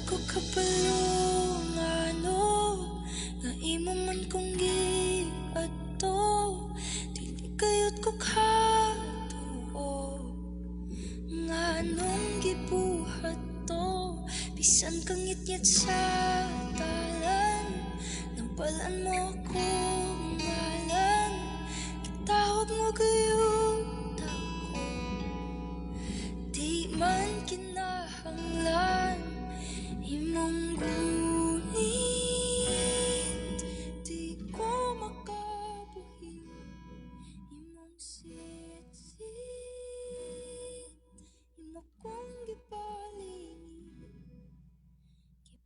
Ko kabalo ngano nga imo man kong giadto. Dili kayot ko katuo nganong gibuhat to. Bisan kang ngitngit sa talan, nabalan mo akong ngalan. Gitawag mo gayud ako. Di man kinahanglan imong gunit. Di ko makabuhi imong sitsit. Imo kong gibalingit.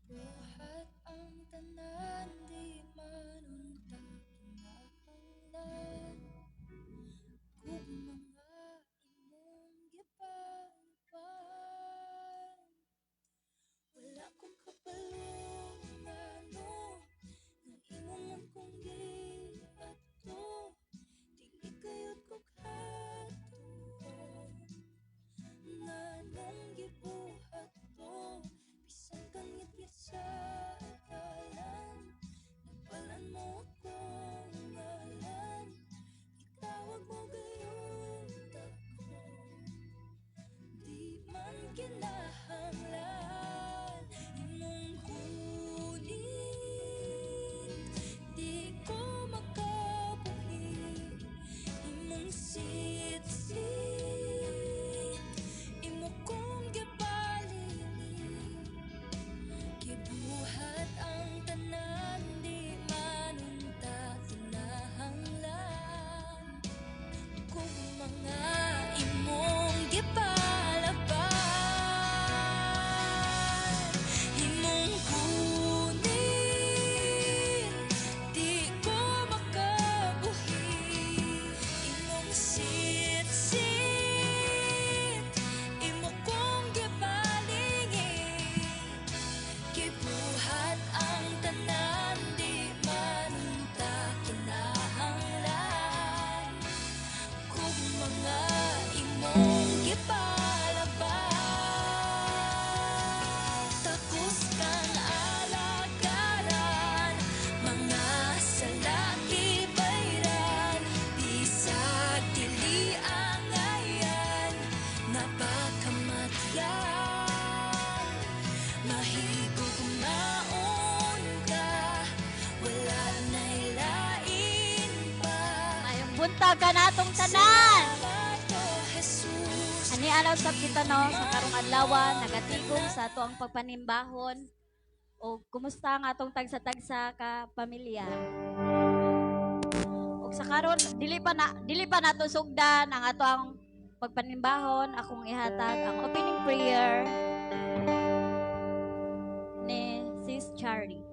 Gibuhat ang tanan, di man unta kinahanglan. Kung mga imong gipalaban. Wala ko kabalo ngano nga imo man kong giadto. Dili kayot ko katuo nganong gibuhat to. Bisan kang ngitngit sa dalan, nabalan mo akong ngalan. Gitawag mo gayud ako. Di man kinahanglan imong gunit. Di ko makabuhi imong sitsit. Imo kong gibalingit. Gibuhat ang tanan, di man unta kinahanglan. Kung mga imong gipalaban. Imong gunit. Di ko makabuhi imong sitsit. Imo kong gibalingit. Gibuhat ang tanan, di man unta kinahanglan. Kung mga imong gipalaban. Takos kang alagaran, mga sala gibayran. Bisag dili angayan, napakamatyan. Mahigugmaon ka, wala na'y lain pa. Maayong buntag kanatong tanan. Salamat, O Jesus. Ani araw sab kita, no, sa karong adlaw nagatigom sa ato ang pagpanimbahon. O kumusta ang atong tagsa-tagsa ka pamilya? Og sa karon dili pa nato sugdan ang ato ang pagpanimbahon, akong ihatag ang opening prayer ni Sis Charlie.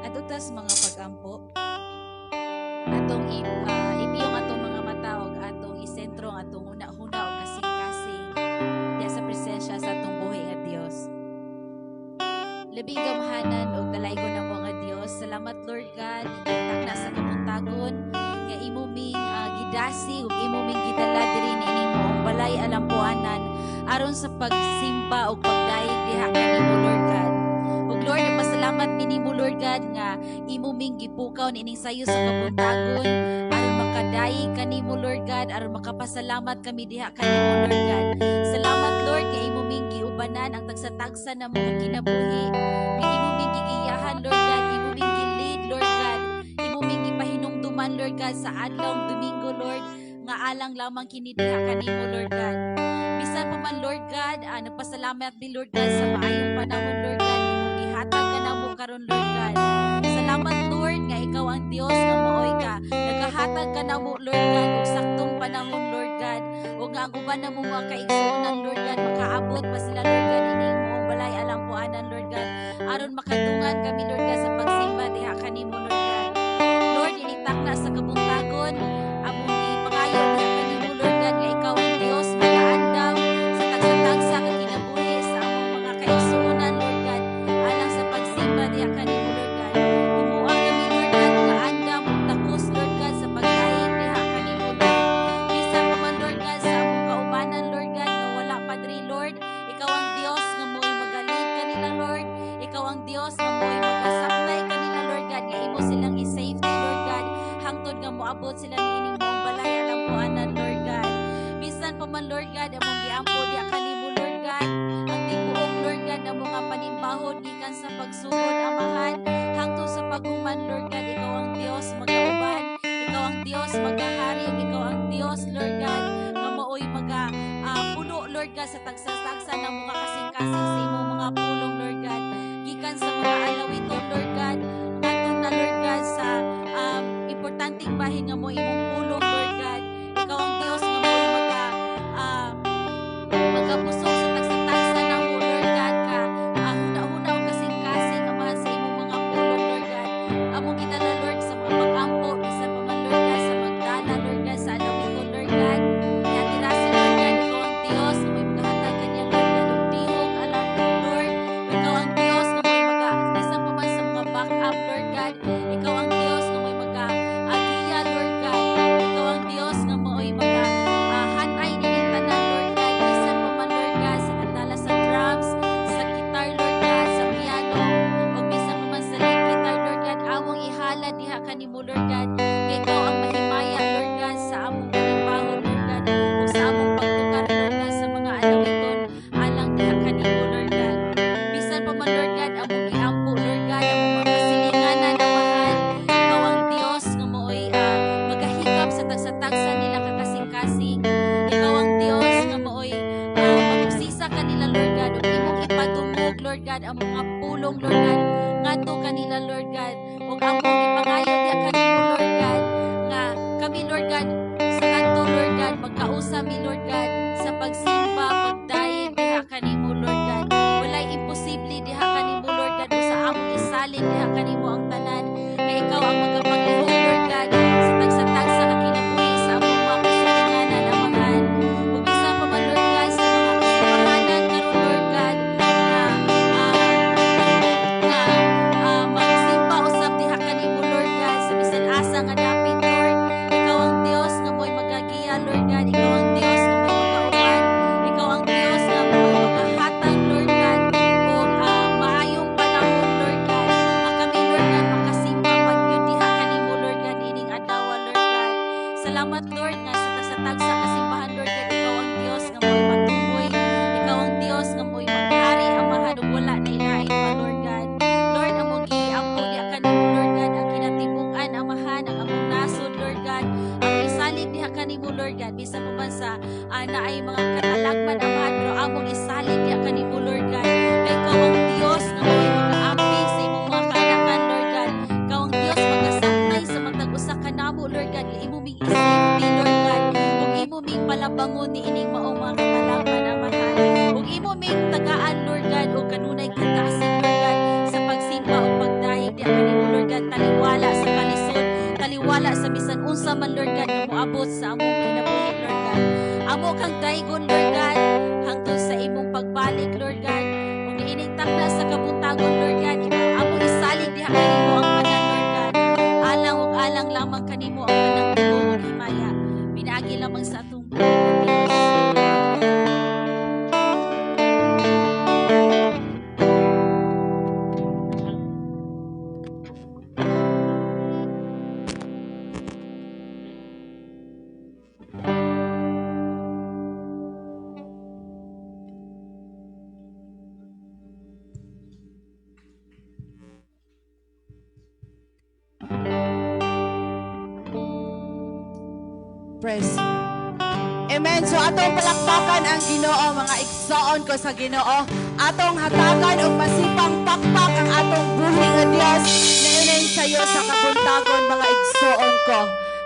Adto tas mga pag-ampo, atong ipiyong atong mga mata og atong isentro ang atong huna-huna og kasing-kasing diya sa presensya sa atong buhi nga Dios. Labing gamhanan og dalaygon namo nga Dios. Salamat, Lord God, takna sa kabuntagon nga imo ming gidasi ug imo ming gidala diri niining moong balay alampuanan aron sa pagsimba ug pagdayeg diha kanimo, Lord God. Ug Lord, nagpasalamat mi nimo, Lord God, nga imo ming gipukaw niining sayo sa kabuntagon aron makadayeg kanimo, Lord God, aron makapasalamat kami diha kanimo, Lord God. Salamat, Lord, nga imo ming giubanan ang tagsa-tagsa na mga kinabuhi, nga imo ming gigiyahan, Lord God, imo ming gi-lead, Lord God, imo ming gipahinumduman, Lord God, sa adlawng Domingo, Lord, nga alang lamang kini diha kanimo, Lord God. Bisan pa man, Lord God, nagpasalamat mi, Lord God, sa maayong panahon, Lord God, imong gihatag kanamo karon, Lord God. Salamat, Lord, nga ikaw ang Dios nga maoy ka nagahatag kanamo, Lord God, og saktong panahon, Lord God, ug nga ang uban namo mga kaigsuonan, Lord God, makaabot pa sila, Lord God, ining moong balay alampuanan, Lord God, aron makadungan kami, Lord God, sa pagsimba diha kanimo, Lord God. Lord, initakna sa kabuntagon, among gipangayo diha kanimo, Lord God, nga ikaw ang Dios magaandam sa tagsa-tagsa ka kinabuhi sa among mga kaigsuonan, Lord God, alang sa pagsimba diha kanimo, Lord God. Pagsugod sila niining buong balay, alampuanan, Lord God. Bisan pa man, Lord God, among giampo diha kanimo, Lord God, ang tibuok, Lord God, ang mga panimbahon gikan sa pagsugod, Amahan, hangtod sa paghuman, Lord God. Ikaw ang Dios magauban, ikaw ang Dios magahari, ug ikaw ang Dios, Lord God, nga maoy maga puno, Lord God, sa tagsa-tagsa ng mga kasing-kasing sa imong mga pulong, Lord God, gikan sa mga alawiton, Lord God, ngadto na, Lord God, sa importanteng bahin nga mo imong pulong, Lord God. Ikaw ang Dios nga mo'y magabusog sa tagsa-tagsa namo, Lord God, ka huna-huna og kasing-kasing, Amahan, sa imong mga pulong, Lord God. Among gidala, Lord, sa mga pag-ampo, bisan pa man, Lord God, sa magdala, Lord God, sa alawiton, Lord God. Ni Ate Lord God, ikaw ang Dios nga mo'y magahatag kaniya, Lord God, og tihok alang, Lord. Ikaw ang Dios nga mo'y maga bisan pa man sa mga backup, Lord God. Ikaw ang Dios nga mo'y maga agiya, Lord God. Ikaw ang Dios nga mo'y maga hanay nining tanan, Lord God, bisan pa man, Lord God, sa nagdala sa drums, sa guitar, Lord God, sa piano, o bisan pa man sa lead guitar, Lord God. Among ihalad diha kanimo, Lord God, nga ikaw ang mahimaya, Lord God, sa among panimbahon, Lord God, ug sa among pagtukar, Lord God, sa mga alawiton alang diha kanimo, Lord God. Bisan pa man, Lord God, among giampo, Lord God, among mga kasilinganan, Amahan, ikaw ang Dios nga maoy magahikap sa tagsa-tagsa nila kakasing-kasing. Ikaw ang Dios nga maoy mag-usisa kanila, Lord God, ug imong ipadungog, Lord God, ang mga pulong, Lord God, ngadto kanila, Lord God. Ug among ipangayo diha kanimo, Lord God, nga kami, Lord God, sa kadto, Lord God, magkausa mi, Lord God, sa pagsimba, pagdayeg diha kanimo, Lord God. Walay imposible diha kanimo, Lord God, sa among isalig diha kanimo ang tanan, nga ikaw ang magapanglihok, Lord God, sa tagsa-tagsa ka kinabuhi sa among mga kasilinganan, Amahan. Ug bisan pa man, Lord God, sa mga kasimbahanan karon, Lord God, nga nga magsimba usab diha kanimo, Lord God, sa bisan asa nga dapit, Lord. Ikaw ang Dios nga mo'y magagiya, Lord God. Ikaw ang Dios nga mo'y magauban. Ikaw ang Dios nga mo'y magahatag, Lord God, og maayong panahon, Lord God, nga kami, Lord God, makasimba pag yun diha kanimo, Lord God, ining adlaw, Lord God. Salamat, Lord, nga sa tagsa-tagsa kasimbahan, Lord God, ikaw ang Dios nga mo'y matuboy. Ikaw ang Dios nga mo'y maghari, Amahan, ug wala na ilain pa, Lord God. Lord, among giampo diha kanimo, Lord God, ang kinatibuk-an, Amahan, ang among nasod, Lord God. Ang isalig diha kanimo, Lord God, bisan pa man sa naay mga katalagman, Amahan, pero among isalig diha kanimo, Lord God. Kay ikaw ang Dios nga mo'y magaampi sa imong mga kaanakan, Lord God. Ikaw ang Dios magasaktay sa matag usa ka namo, Lord God, nga imo ming i-safety, Lord God, ug imo ming palabangon niining maong mga katalagman, Amahan. Ug imo ming tagaan, Lord God, og kanunay katasig, Lord God, sa pagsimba ug pagdayeg diha kanimo, Lord God, taliwala sa kalisod, taliwala sa bisan unsa man, Lord God, nga moabot sa among kinabuhi, Lord God. Amo kang daygon, Lord God, hangtod sa imong pagbalik, Lord God. Ug niining takna sa kabuntagon, Lord God, ikaw amo isalig diha kanimo ang tanan, Lord God. Alang ug alang lamang kanimo ang tanang tigom ug himaya. Pinaagi lamang sa atong buhi nga Dios. Praise. Amen. So atong palakpakan ang Ginoo, mga igsoon ko sa Ginoo. Atong hatagan og masipang pakpak ang atong buhi nga Dios niining sayo sa kabuntagon, mga igsoon ko.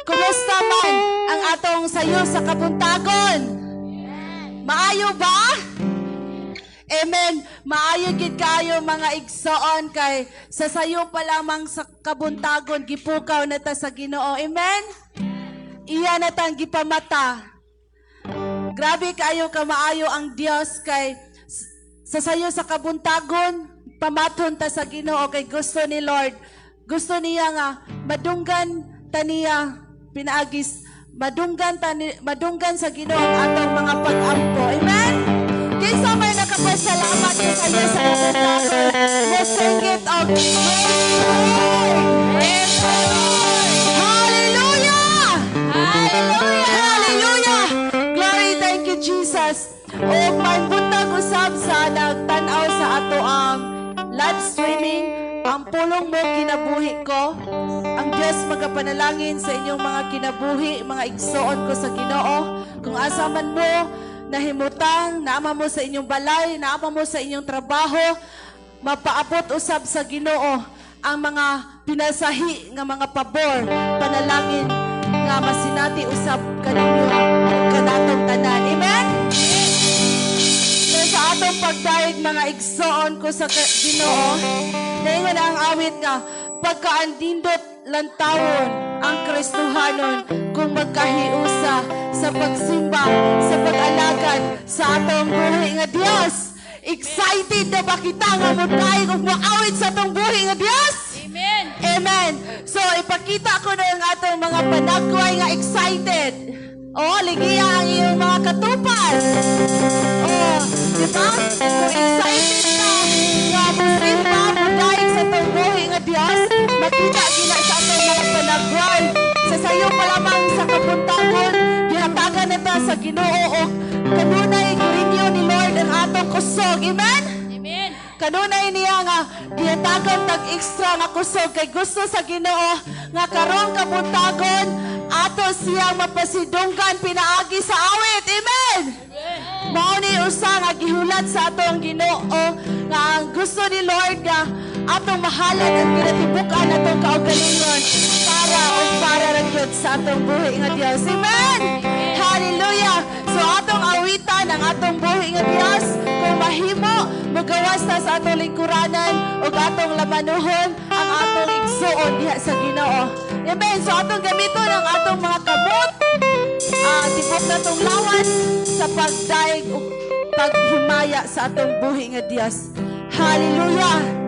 Kumusta man ang atong sayo sa kabuntagon? Maayo ba? Amen. Maayo gid kayo, mga igsoon, kay sa sayo pa lamang sa kabuntagon gipukaw na ta sa Ginoo. Amen. Iya na tang gipamata. Grabe kaayo ka maayo ang Dios kay sa sayo sa kabuntagon pamaton ta sa Ginoo kay gusto ni Lord. Gusto niya nga madunggan ta niya pinaagis, madunggan ta ni, madunggan sa Ginoo ang atong mga pag-ampo. Amen. Kinsa may nakapasalamat sa sayo sa kabuntagon? Mo sing it og praise Lord. Hallelujah! nagtan-aw sa ato ang live streaming, "Ang Pulong Mo Kinabuhi Ko." Ang Diyos magapanalangin sa inyong mga kinabuhi, mga igsoon ko sa Ginoo. Kung asa man mo nahimutang, naa mo sa inyong balay, naa mo sa inyong trabaho, mapaabot usab sa Ginoo ang mga pinasahi nga mga pabor, panalangin nga masinati usab kaninyo ug kanatong tanan. Amen? So sa atong pagdayeg, mga igsoon ko sa Ginoo, naingon ang awit nga pagkaandindot lantawon ang Kristohanon kung magkahiusa sa pagsimba, sa pag-alagad sa atong buhi nga Dios. Excited na ba kita nga modayeg ug moawit sa atong buhi nga Dios? Amen. Amen. So ipakita ko na ang atong mga panagway nga excited. Oh, ligiya ang iyong mga katupad. Oh, di ba? Kung excited ka nga mosimba, modayeg sa atong buhi nga Dios, makita gina sa atong mga panagway. Sa sayo pa lamang sa kabuntagon, gihatagan na ta sa Ginoo og kanunay girenew ni Lord ang atong kusog. Amen? Amen. Kanunay niya nga gihatagan tag extra nga kusog kay gusto sa Ginoo nga karong kabuntagon ato siyang mapasidunggan pinaagi sa awit. Amen. Mao ni usa nga gihulat sa atong Ginoo nga ang gusto ni Lord nga atong mahalad ang kinatibuk-an atong kaugalingon para ug para ra gyud sa atong buhi nga Dios. Amen. Hallelujah. So atong awitan ang atong buhi nga Dios. Kung mahimo, mugawas ta sa atong lingkuranan ug atong lamanuhon ang atong igsuon diha sa Ginoo. Amen. So atong gamiton ang atong mga kamot, tibok natong lawas sa pagdayeg ug paghimaya sa atong buhi nga Dios. Hallelujah.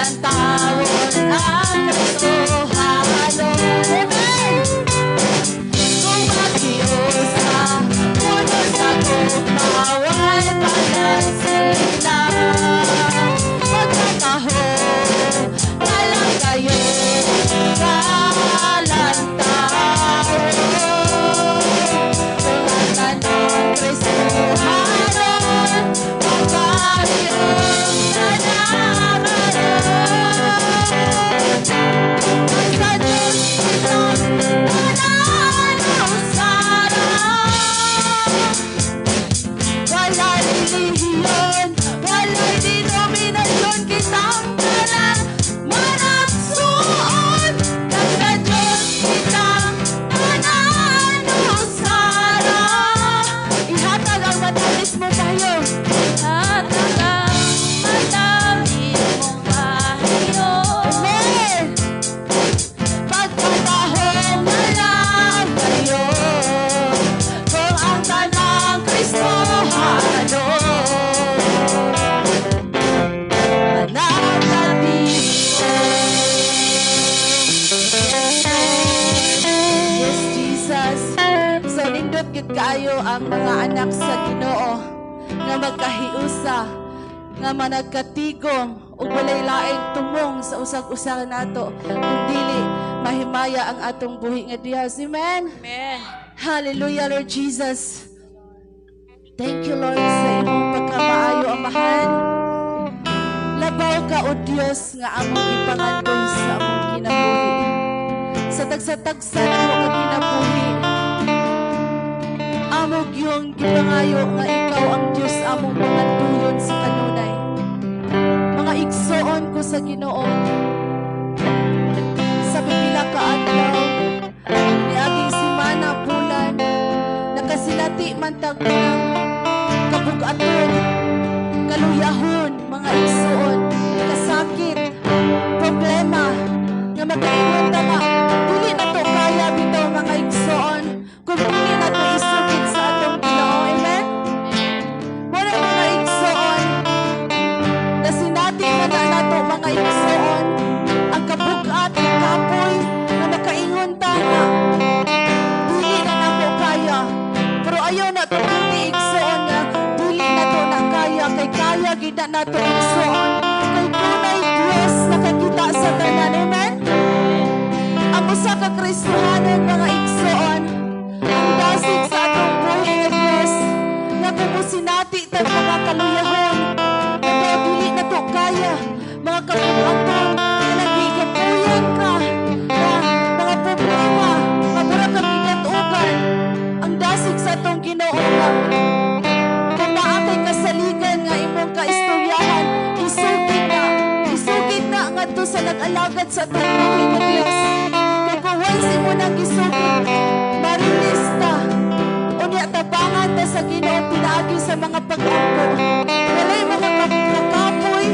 Lantawon ang Kristohanon. Amen! Kung makiusa, puno sa gugma, sila. Pagkataho, na lang kayo, kalantawon. Kung ang tanang Kristohanon, magkariong tanang. Sa Diyos kitang tanan usara. Walay relihiyon, walay denominasyon, kitang tanan managsuon. Kag sa Diyos kitang tanan usara. Ihatag ang matamis mo tayo. Hatag ang matamis mong pahiyo. Amen! Pagkatahong na lang kayo kung ang tanang Kristohano manatatigo. Yes, Jesus. So, nindot gid kaayo ang mga anak sa Ginoo nga magkahiusa, nga managkatigom ug walay laing tumong sa usag-usa nato kung dili mahimaya ang atong buhi nga Dios. Amen. Amen. Hallelujah, Lord Jesus. Thank you, Lord, sa imong pagkamaayo, Amahan. Labaw ka, O Dios, nga among ipangandoy sa among kinabuhi. Sa tagsa-tagsa namo ka kinabuhi, amo gyung gipangayo nga ikaw ang Dios among pangandoyon sa kanunay. Mga igsoon ko sa Ginoo, sa pipila ka adlaw, niaging semana, bulan, nakasinati man tag mga kabugaton, kaluyahon, mga igsoon, kasakit, problema, nga makaingon ta nga, dili na to kaya bitaw, mga igsoon, kung dili na to isugid sa atong Ginoo. Amen? Wala, mga igsoon, nasinati man na nato, mga igsoon, ang kabugat, ang kapoy, nga makaingon ta nga, gid na nato, igsoon. Kay dunay Dios nakakita sa tanan. Amen? Ang usa ka Kristohanon, mga igsoon, ang dasig sa atong buhi nga Dios, nga kung mosinati tag mga kaluyahon, nga daw dili na to kaya, mga kabuhaton, nga naghigapuyan ka, nga mga problema, nga mura kang gigatugan, ang dasig sa atong Ginoo nga kung naa kay kasaligan nga imong kaistoryahan, isugid na, isugid na ngadto sa nag-alagad sa atong buhi nga Dios. Kay kung once imo nang gisugid, ma-release ta. Unya tabangan ta sa Ginoo pinaagi sa mga pag-ampo. Walay mga kakapoy,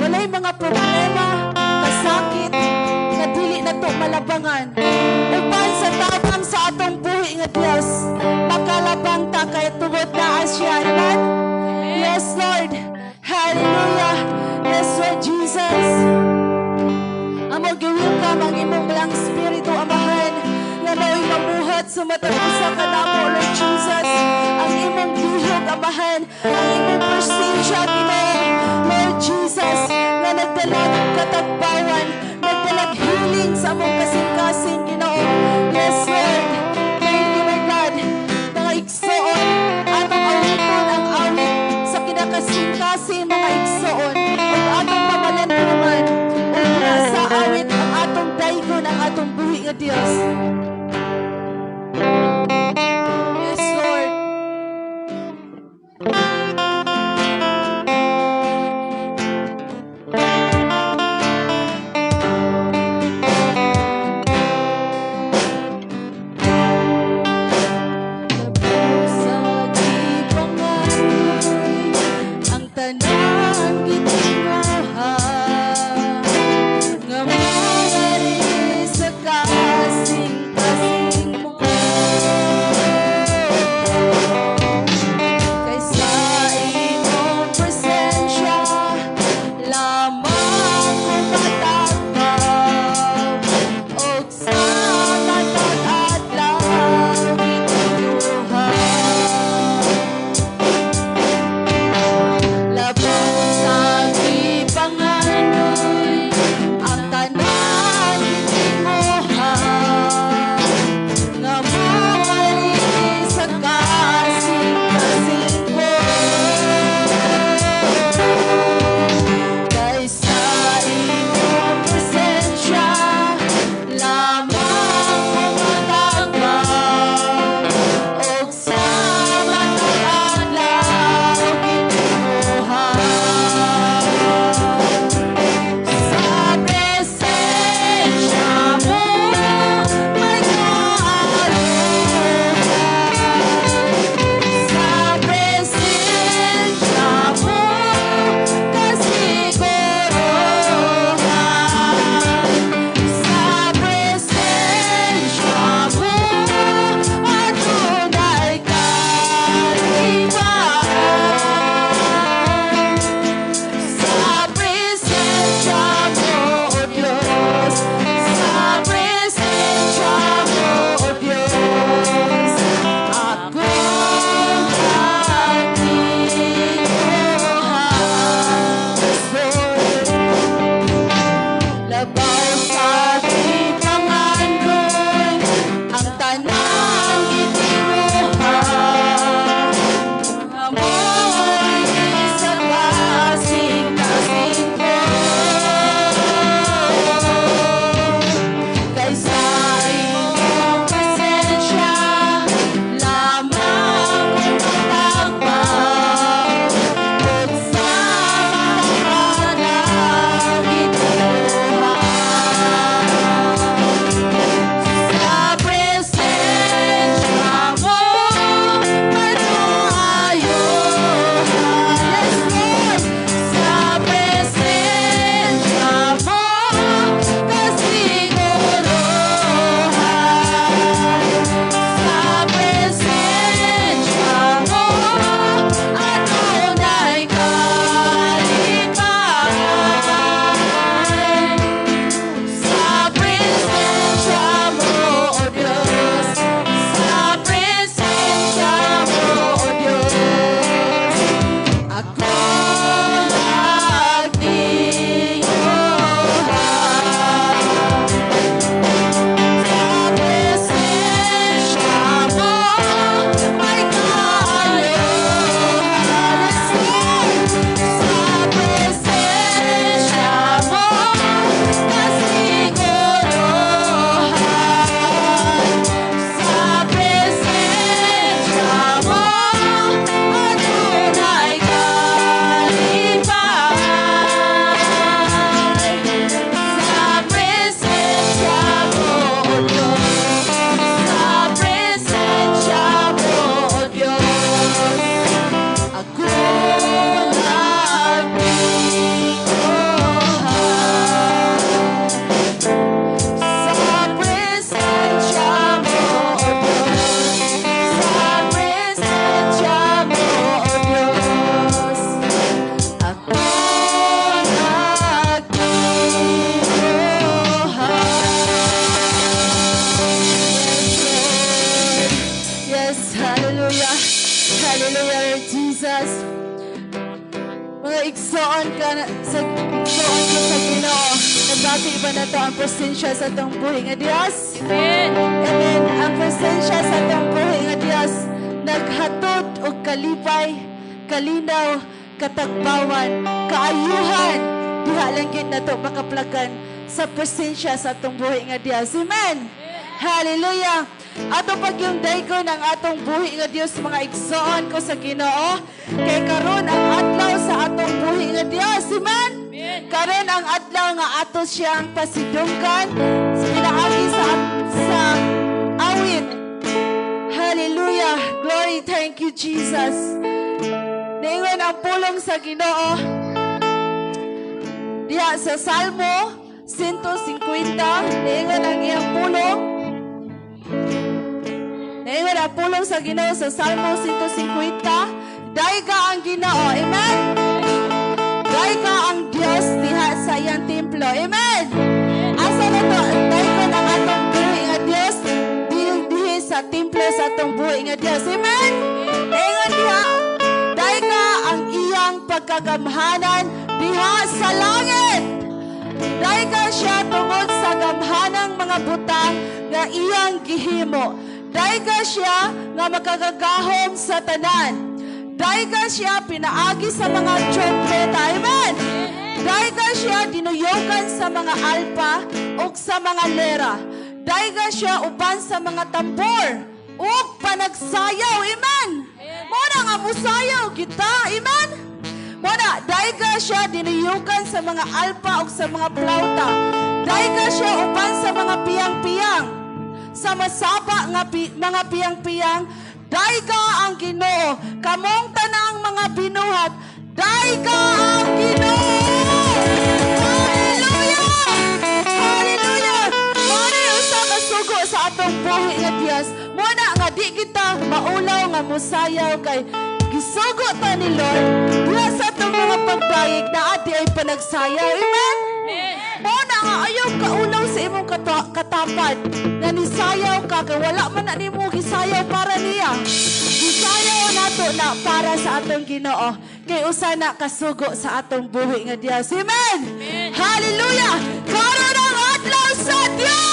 walay mga problema, kasakit, nga dili na to malabangan. Uban sa tabang sa atong buhi nga Dios, makalabang ta kay tungod naa siya. Amen? Yes, Lord. Hallelujah. Yes, Lord Jesus. Amo gi-welcome ang imong Balaang Espiritu, Amahan, nga mao'y mamuhat sa matag usa kanamo, Lord Jesus. Ang imong lihok, Amahan, ang imong presensya, Ginoo, Lord Jesus, nga nagdalag katagbawan, nagdalag healing sa among kasing-kasing, Ginoo. Yes, Lord. Thank you, my God. Mga igsoon, atong awiton ang awit sa kinakasing-kasing, mga igsoon, ug atong pamalandungan ug sa awit ang atong daygon ang atong buhi nga Dios. Yes, Lord. Labaw sa gipangandoy, ang tanan gitinguha nga mawali sa kasing. Hallelujah, Lord Jesus. Mga igsoon ka na, sa igsoon ko sa Ginoo. Nabati ba nato ang presensya sa atong buhi nga Dios? Amen. Amen. Ang presensya sa atong buhi nga Dios naghatod og kalipay, kalinaw, katagbawan, kaayuhan. Diha lang gyud nato makaplagan sa presensya sa atong buhi nga Dios. Amen. Hallelujah. Ato pagyung daygon ang atong buhi nga Dios, mga igsoon ko sa Ginoo, kay karon ang adlaw sa atong buhi nga Dios. Amen. Karon ang adlaw nga ato siyang pasidunggan sa pinaagi sa awit. Hallelujah. Glory, thank you, Jesus. Niingon ang pulong sa Ginoo diha sa Salmo 150, niingon ang iyang pulong. Niingon ang pulong sa Ginoo sa Salmo 150, dayga ang Ginoo. Amen. Dayga ang Dios diha sa iyang templo. Amen. Asa na to daygon ang atong buhi nga Dios? Dihi sa templo sa atong buhi nga Dios. Amen. Ingon diha, dayga ang iyang pagkagamhanan diha sa langit. Dayga siya tungod sa gamhanang mga butang nga iyang gihimo. Dayga siya nga makagagahom sa tanan. Dayga siya pinaagi sa mga trompeta. Amen. Dayga siya dinuyogan sa mga alpa ug sa mga lera. Dayga siya uban sa mga tambor ug panagsayaw. Amen. Mo na nga musayaw kita. Amen. Mo na dayga siya dinuyugan sa mga alpa ug sa mga plauta. Dayga siya uban sa mga piyang-piyang. Sa masaba nga mga piyang-piyang, dayga ang Ginoo. Kamong tanang mga binuhat, dayga ang Ginoo. Hallelujah! Hallelujah! Mo na usa ka sugo sa atong buhi nga Dios. Mo na nga di kita maulaw nga musayaw kay gisugo ta ni Lord diha sa atong mga pagdayeg na adi ay panagsayaw. Amen? Mo na nga ayaw kaulaw sa imong katapad na nisayaw ka kay wala man na nimo gisayaw para niya. Gisayaw nato na para sa atong Ginoo kay usa na kasugo sa atong buhi nga Dios. Amen. Hallelujah! Karon ang adlaw sa Dios.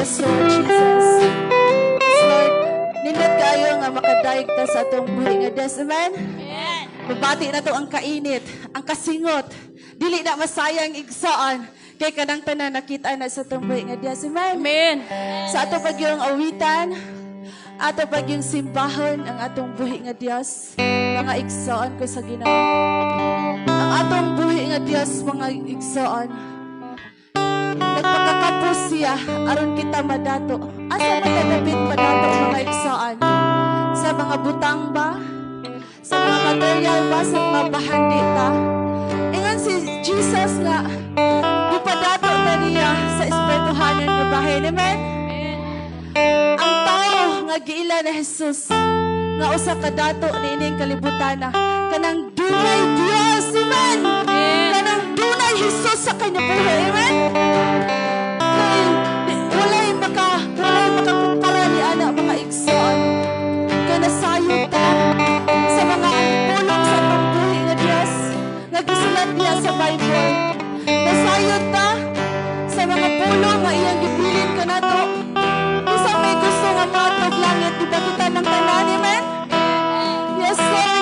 Yes, Lord Jesus. Yes, Lord. Nindot kaayo nga makadayeg ta sa atong buhi nga Dios. Amen? Amen. Mabati nato ang kainit, ang kasingot. Dili na masayang, igsoon. Kay kanang tanan nakita na sa atong buhi nga Dios. Amen? Amen. Sa ato pagyong awitan, ato pagyong simbahon ang atong buhi nga Dios, mga igsoon ko sa Ginoo. Ang atong buhi nga Dios, mga igsoon, nagpakakapos siya aron kita madato. Asa man ta dapit madato, mga igsoon? Sa mga butang ba? Sa mga material ba? Sa mga bahandi ta? Ingon si Jesus nga ipadato na niya sa espirituhanon nga bahin. Amen? Ang tao nga giila ni Jesus nga usa ka dato niining kalibutan na kanang dunay Dios. Amen. Kanang dunay Jesus sa kanya buhi. Amen. Kay walay makakumpara ni ana, mga igsoon. Kay nasayod ta sa mga pulong sa atong buhi nga Dios nga gisulat niya sa Bible. Nasayod ta sa mga pulong nga iyang gibilin kanato. Isa may gusto nga maadtog langit, di ba kita ng tanan, amen? Yes, Lord.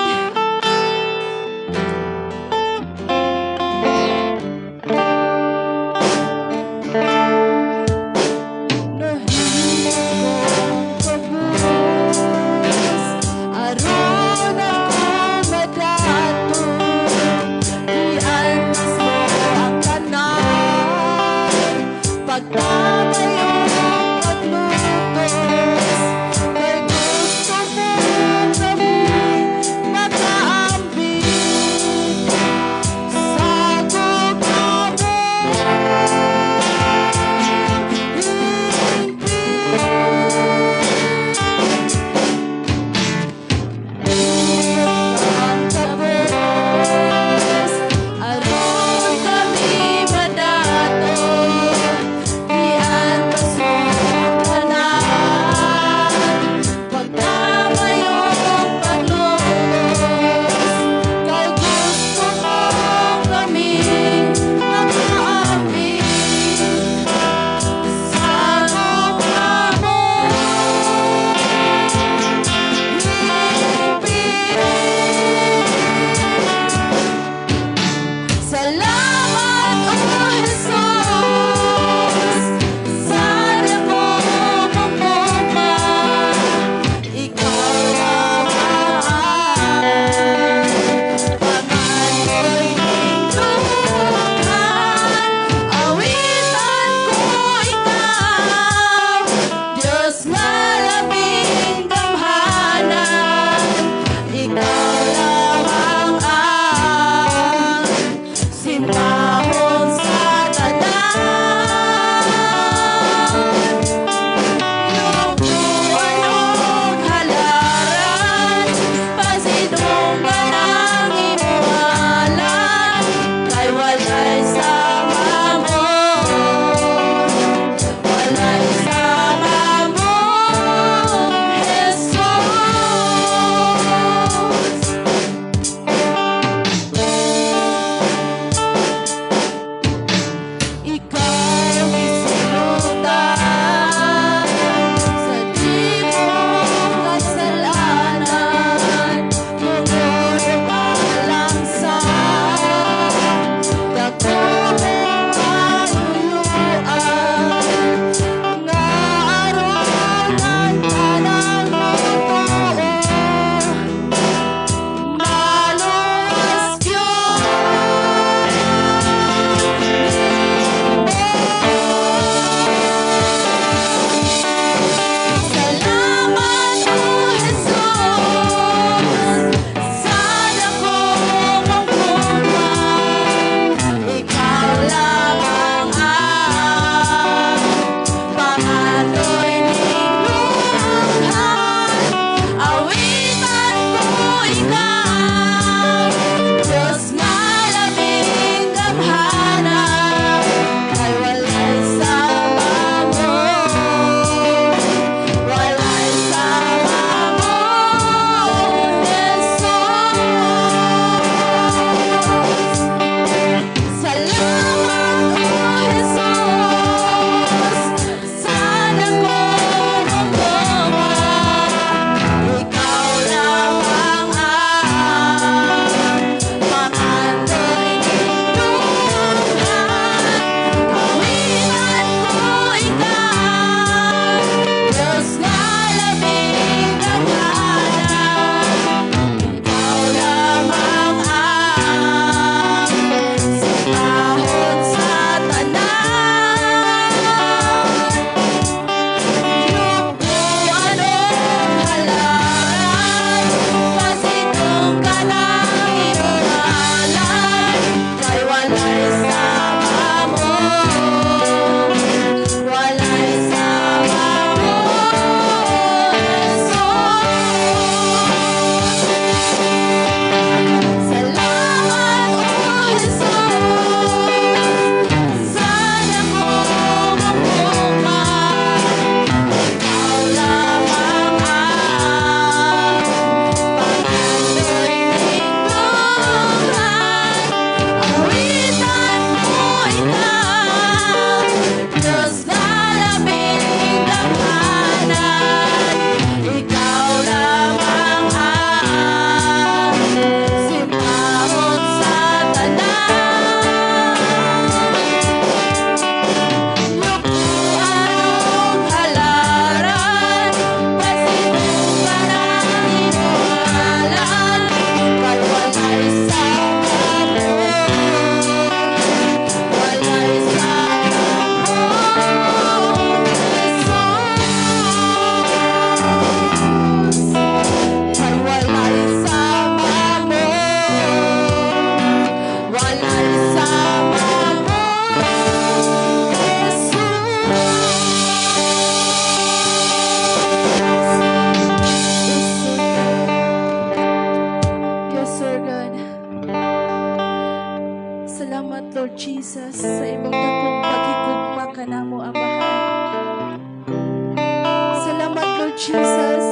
Jesus.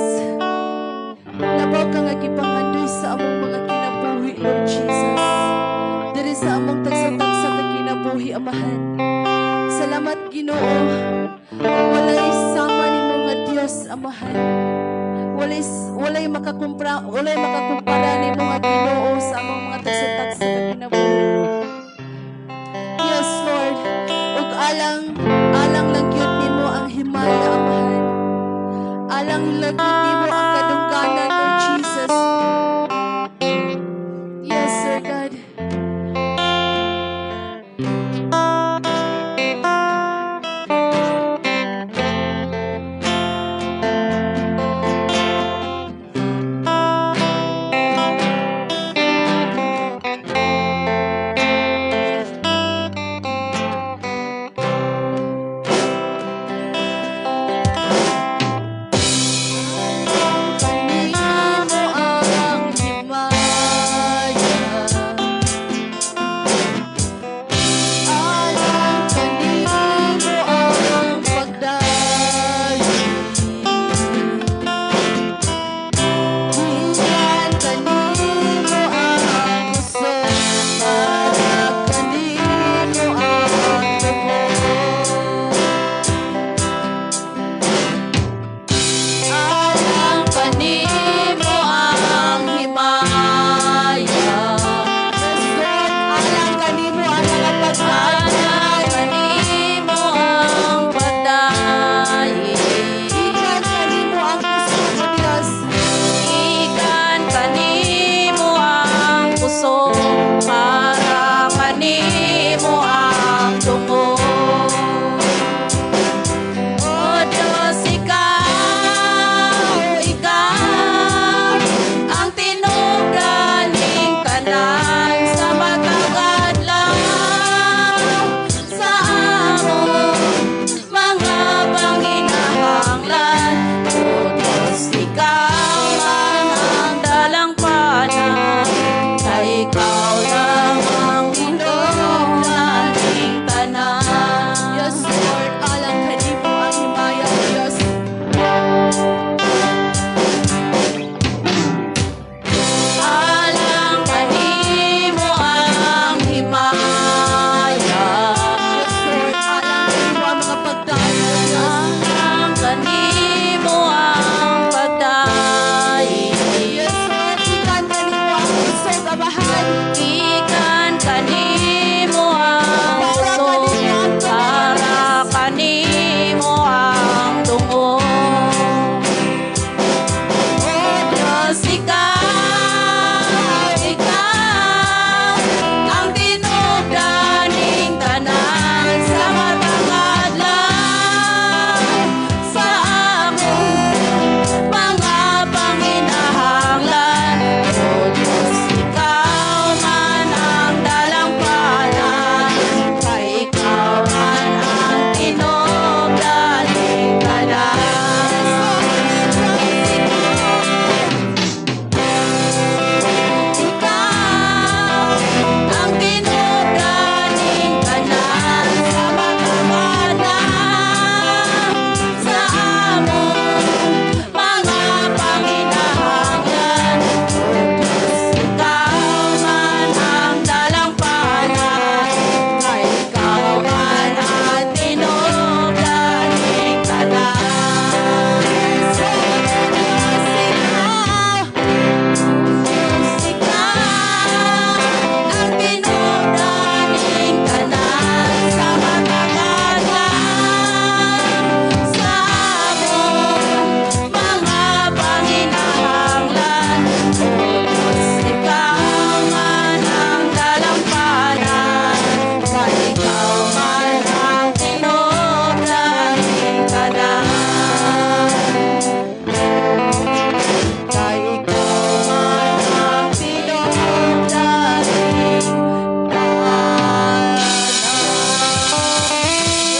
Labaw ka nga gipangandoy sa among mga kinabuhi, Lord Jesus. Diri sa among tagsa-tagsa ka kinabuhi, Amahan. Salamat, Ginoo. Walay sama nimo nga Dios, Amahan. Walay makakumpara nimo nga Ginoo sa among mga tagsa-tagsa ka kinabuhi. Yes, Lord. Ug alang alang lang gyud nimo ang himaya, Amahan. Alang lang gyud nimo ang kadungganan, Lord Jesus. Yes, Sir God. Kanimo ang himaya. Alang kanimo ang pagdayi. Gikan kanimo ang kusog, para kanimo ang tungod. Alang kanimo ang himaya. Yes, Lord, alang kanimo ang mga pagdayi. Alang kanimo ang pagdayi. Gikan kanimo ang kusog, O Dios. Gikan kanimo ang kusog, para kanimo ang tungod. O Diyos, ikaw, ikaw ang tinubdan ning tanan sa matag adlaw sa among mga panginahanglan. O Diyos, ikaw man ang dalangpanan, kay ikaw lang ang tinubdan ning tanan. Yes, Lord, alang kanimo ang himaya, O Dios. Alang kanimo ang himaya. Yes, Lord, alang kanimo ang mga pagdayi, O Dios. Alang kanimo ang pagdayi. Yes, Lord, gikan kanimo ang kusog, Amahan. Gikan kanimo ang Para kusog, kanimo ang tungod. para kanimo ang tungod. O Diyos, ikaw, ikaw ang tinubdan ning tanan sa matag adlaw sa among mga panginahanglan. O Diyos, ikaw man ang dalangpanan, kay ikaw man ang tinubdan ning tanan. Ikaw ang tinubdan ning tanan sa matag adlaw sa among mga panginahanglan. O Diyos, ikaw man ang dalangpanan, kay ikaw man ang tinubdan ning tanan. Ikaw ang tinubdan ning tanan sa matag adlaw sa among mga panginahanglan. O Diyos, ikaw man ang dalangpanan, kay ikaw man ang tinubdan ning tanan. Kay ikaw man ang tinubdan ning tanan.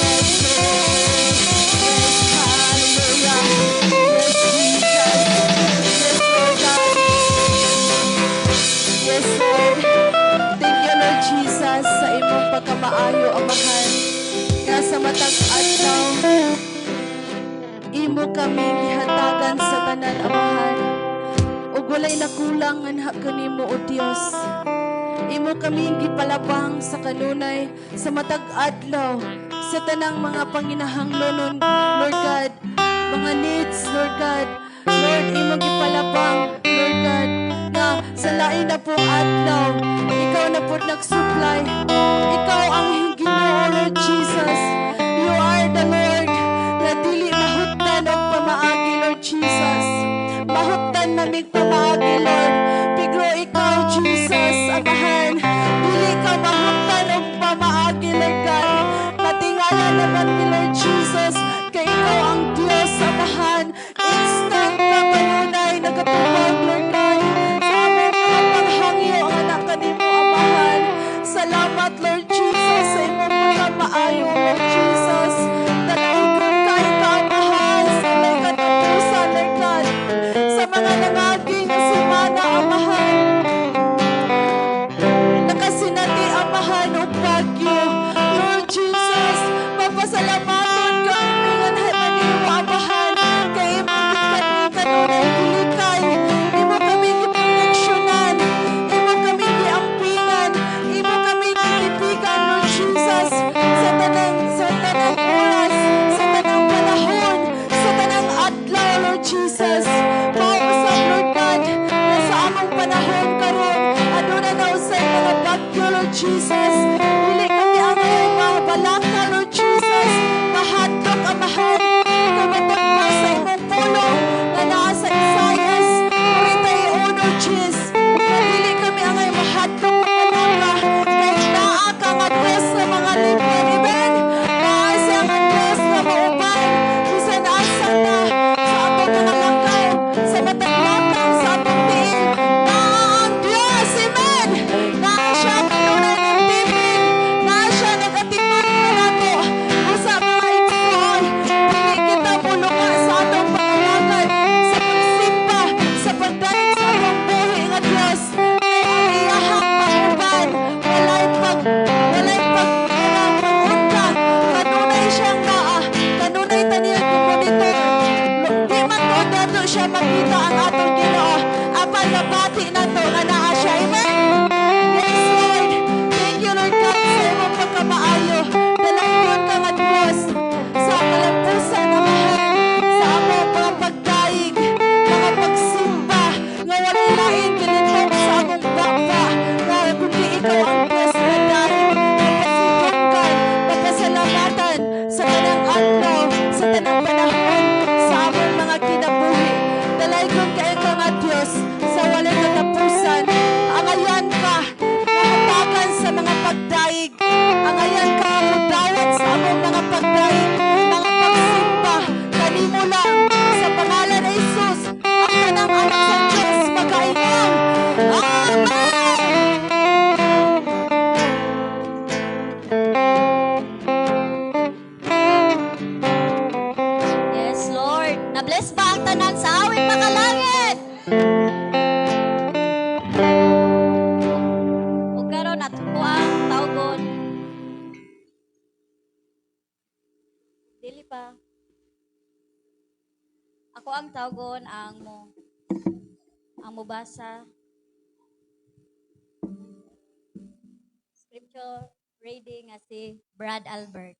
Yes, Lord. Yes, hallelujah. Yes, Jesus. Yes, Lord God. Yes, Lord. Thank you, Lord Jesus, sa imong pagkamaayo, Amahan. Nga sa matag adlaw, Imo kami gihatagan sa tanan, Amahan. Ug walay nakulang nganha kanimo, O Dios. Imo kami gipalabang sa kanunay, sa matag adlaw, sa tanang mga panginahanglonon, Lord God, mga needs, Lord God. Lord, imo gipalabang, Lord God, nga sa lain na po adlaw, ikaw na po nag-supply. Ikaw ang Ginoo, Lord Jesus. You are the Lord na dili mahutdan og pamaagi, Lord Jesus. Mahutdan namig pamaagi, Lord. Pero ikaw, Jesus, Amahan, dili ka mahutdan og pamaagi, Lord God. Patingala naman mi, Lord Jesus, kay ikaw ang Diyos, Amahan. Instant ka kanunay nagatubag, Lord God, sa among mga panghangyo ang anak kanimo, Amahan. Salamat, Lord Jesus, sa imong pagkamaayo, Lord Jesus. Dalaygon kay ka, Amahan, sa walay katapusan, Lord God. Sa mga nangaging semana, Amahan, nakasinati, Amahan, og bagyo. Lord Jesus, mapasalamaton kami nga kanimo, Amahan, kay imo kami kanunay gilikay, imo kami giproteksyonan, imo kami giampingan, imo kami gitipigan, Lord Jesus, sa tanang oras, sa tanang panahon, sa tanang adlaw, Lord Jesus. Mausap, Lord God, na sa among panahon karon, aduna na usay mga bagyo, Lord Jesus. Dili kami angay mabalaka, Lord Jesus. Mahadlok, Amahan, kay matod pa sa imong pulong nga naa sa Isaias 41:10, nga dili kami angay mahadlok, mabalaka, kay naa ka nga Diyos nga mga lipad. Amen. Naa siya nga Diyos nga mauban bisan asa ta sa atong mga lakaw, sa matag lakaw sa atong tiil. Naa ang Diyos. Amen. Naa siya kanunay nagtipig. Naa siya nagatipag nato. Usa, mga igsoon, dili kita muluka sa atong pangalagad, sa pagsimba, sa pagdayeg sa atong buhi nga Diyos. Kay ang iyahang pauban, walay pag kanang pag-unta. Kanunay siyang naa, kanunay ta niya monitor. Di man tuod nato siya makita ang atong Ginoo, apan nabati nato nga naa siya. Amen. Yes, Lord. Thank you, Lord God, sa imong pagkamaayo. Dalaygon ka nga Diyos sa kalampusan, Amahan, sa among mga pagdaig, mga pagsimba, nga walay lain gilitok sa among baba, nga kundi ikaw ang Diyos nga daig, mapasidunggan, mapasalamatan sa tanang adlaw, sa tanang panahon, sa among mga kinabuhi. Dalaygon kaayo ka nga Diyos sa walay katapusan. Angayan ka nga hatagan sa mga pagdaig. Angayan ka mudawat sa among mga pagdaig, mga pagsimba, kanimo lang. Sa pangalan ni Jesus, ang tanang anak sa Diyos makaingon. Amen! Yes, Lord. Na-bless ba ang tanan sa awit makalangit? Ug karon ato ko ang tawgon. Dili pa. Ako ang tawgon ang mubasa scripture reading nga si Brad Albert.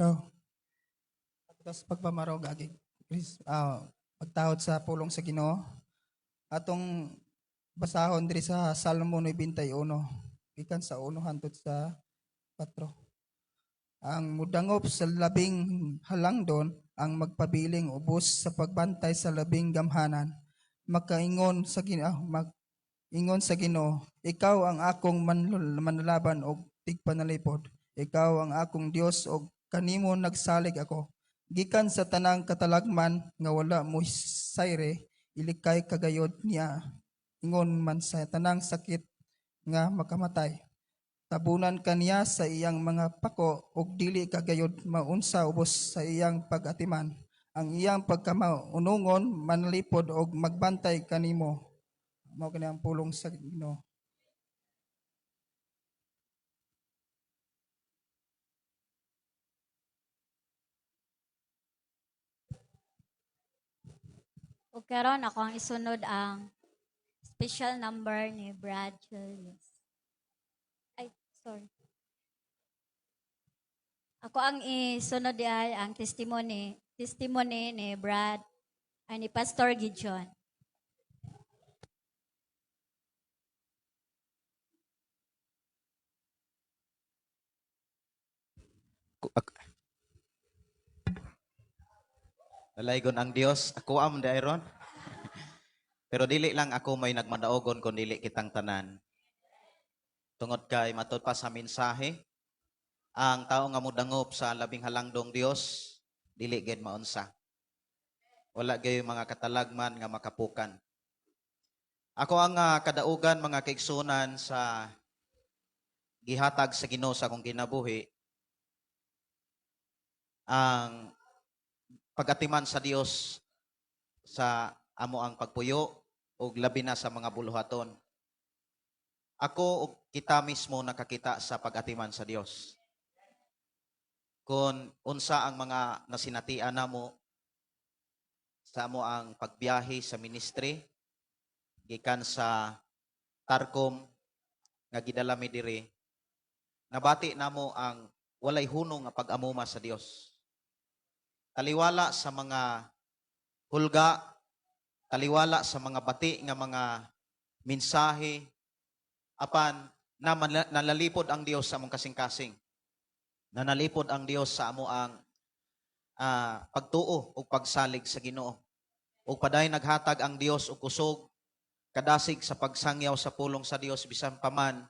So, tapos pagpamarog agi Chris, pagtahod sa pulong sa Ginoo. Atong basahon diri sa Salmo 91 gikan sa 1 hangtod sa 4. Ang mudangop sa labing halangdon Ang magpabiling ubos sa pagbantay sa labing gamhanan. Makaingon sa Ginoo, mag-ingon sa Ginoo, ikaw ang akong manlulaban og tigpanalipod. Ikaw ang akong Dios og kanimo nagsalig ako. Gikan sa tanang katalagman nga wala mo sayre, ilikay kagayod niya. Ingon man sa tanang sakit nga makamatay. Tabunan kaniya sa iyang mga pako ug dili kagayod maunsa ubos sa iyang pag-atiman. Ang iyang pagkamaunungon manlipod og magbantay kanimo. Mao kini ang pulong sa Ginoo. Ug karon ako ang isunod ang special number ni Brad Julius. Ay, sorry. Ako ang isunod di ay ang testimony ni Brad ay ni Pastor Gideon. Dalaygon ang Dios, ako am dairon. Pero dili lang ako may nagmadaogon kun dili kitang tanan. Tungod kay matud pa sa mensahe, ang tao nga modangop sa labing halangdong Dios, dili gid maunsa. Wala gyud mga katalagman nga makapukan. Ako ang kadaugan mga kaigsunan sa gihatag sa Ginoo sa akong kinabuhi, ang pagatiman sa Dios sa amo ang pagpuyo ug labi na sa mga buluhaton. Ako ug kita mismo nakakita sa pag-atiman sa Dios. Kung unsa ang mga nasinatian namo sa amo ang pagbiyahe sa ministry gikan sa Tarcom nga gidala mi diri, nabati namo ang walay hunong nga pag-amuma sa Dios. Taliwala sa mga hulga, taliwala sa mga bati nga mga mensahe, apan na nalalipod ang Dios sa among kasing-kasing. Nanalipod ang Dios sa amo ang pagtuo ug pagsalig sa Ginoo. Ug padayon naghatag ang Dios og kusog kadasig sa pagsangyaw sa pulong sa Dios bisan pa man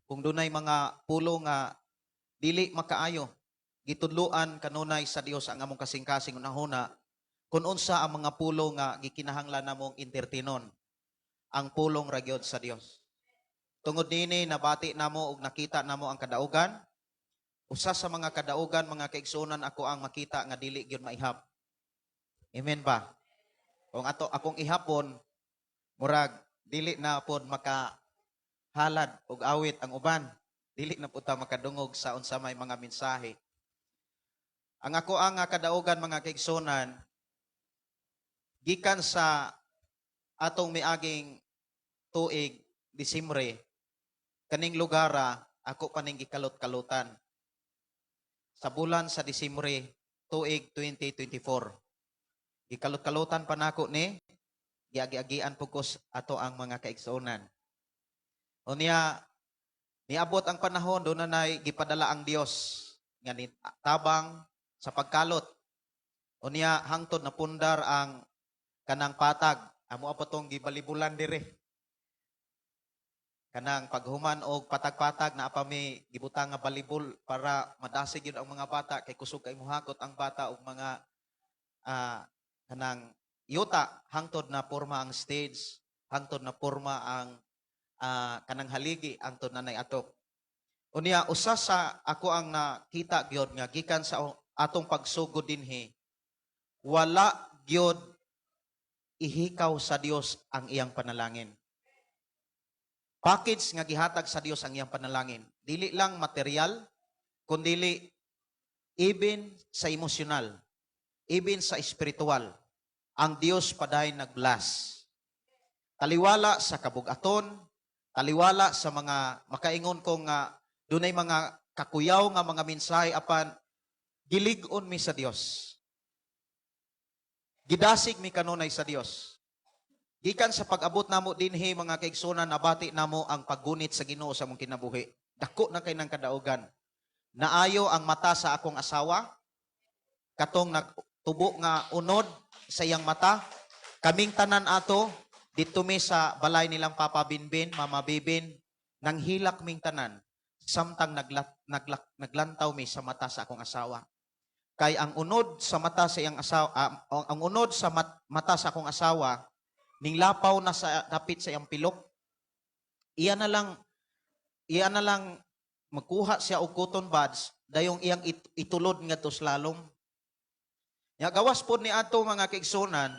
kung dunay mga pulong nga dili makaayo, gitudloan kanunay sa Dios ang among kasing-kasing unahuna kung unsa ang mga pulong nga gikinahanglan namong entertainon ang pulong ra gyud sa Dios. Tungod niini nabati namo ug nakita namo ang kadaugan. Usa sa mga kadaugan mga kaigsuonan ako ang makita nga dili gyud maihap. Amen ba? Kung ato akong ihapon murag dili na pod makahalad og awit ang uban, dili na pud ta makadungog sa unsa may mga mensahe. Ang ako ang kadaugan mga kaigsuonan gikan sa atong miaging tuig Disyembre, kaning lugara ako pa ning gikalot-kalutan. Sa bulan sa Disyembre tuig 2024. Gikalot-kalutan pa nako ni, giagi-agian po ko ato ang mga kaigsuonan. Unya niabot ang panahon doon na nay gipadala ang Dios nga ni tabang sa pagkalot. Unya hangtod na pundar ang kanang patag, amo pa tong gibalibulan dire. Kanang paghuman og patag-patag na pa mi gibutang nga balibol para madasig yun ang mga bata kay kusog kay muhakot ang bata og mga kanang yuta hangtod na porma ang stage, hangtod na porma ang kanang haligi, hangtod na nay atok. Unya usa sa ako ang nakita gyud nga gikan sa atong pagsugod dinhi, wala gyud ihikaw sa Dios ang iyang panalangin. Package nga gihatag sa Dios ang iyang panalangin. Dili lang material, kundili even sa emosyonal, even sa espiritual. Ang Dios paday nag-bless. Taliwala sa kabugaton, taliwala sa mga makaingon ko nga dunay mga kakuyaw nga mga mensahe apan gilig-on mi sa Dios. Gidasig mi kanunay sa Dios. Gikan sa pag-abot namo dinhi mga kaigsunan, nabati namo ang paggunit sa Ginoo sa among kinabuhi. Dako na kay nang kadaugan. Naayo ang mata sa akong asawa, katong tubo nga unod sa iyang mata. Kaming tanan ato didto mi sa balay nilang Papa Binbin, Mama Bibin, nanghilak ming tanan samtang naglantaw mi sa mata sa akong asawa. Kay ang unod sa mata sa iyang asawa, ang unod sa mata sa akong asawa ning lapaw na sa dapit sa iyang pilok. Iya na lang magkuha siya og cotton buds dayong iyang itulod ngadto sa lalom. Nya gawas pod ni ato, mga kaigsunan,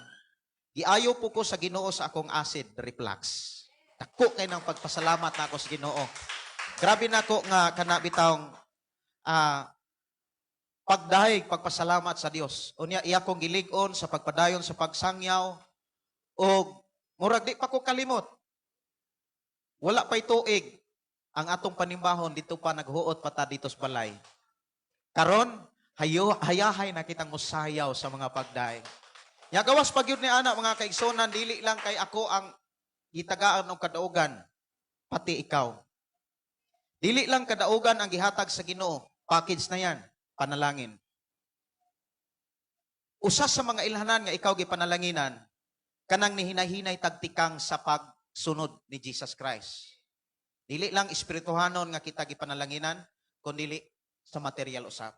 giayo po ko sa Ginoo sa akong acid reflux. Dako kay ng pagpasalamat nako sa Ginoo. Grabe nako nga kana bitawng pagdahig pagpasalamat sa Dios. Unya iya kong gilig-on sa pagpadayon sa pagsangyaw og murag di pa ko kalimot. Wala pa'y tuig ang atong panimbahon dito pa, naghuot pa ta dito sa balay. Karon hayo hayahay na kitang musayaw sa mga pagdaig. Nya gawas pa gyud ni ana, mga kaigsunan, dili lang kay ako ang gitagaan og kadaugan, pati ikaw. Dili lang kadaugan ang gihatag sa Ginoo, package na yan, panalangin. Usa sa mga ilhanan nga ikaw gipanalanginan, kanang nihinahinay tagtikang sa pagsunod ni Jesus Christ. Dili lang espirituhanon nga kita gipanalanginan, kundi sa material usab.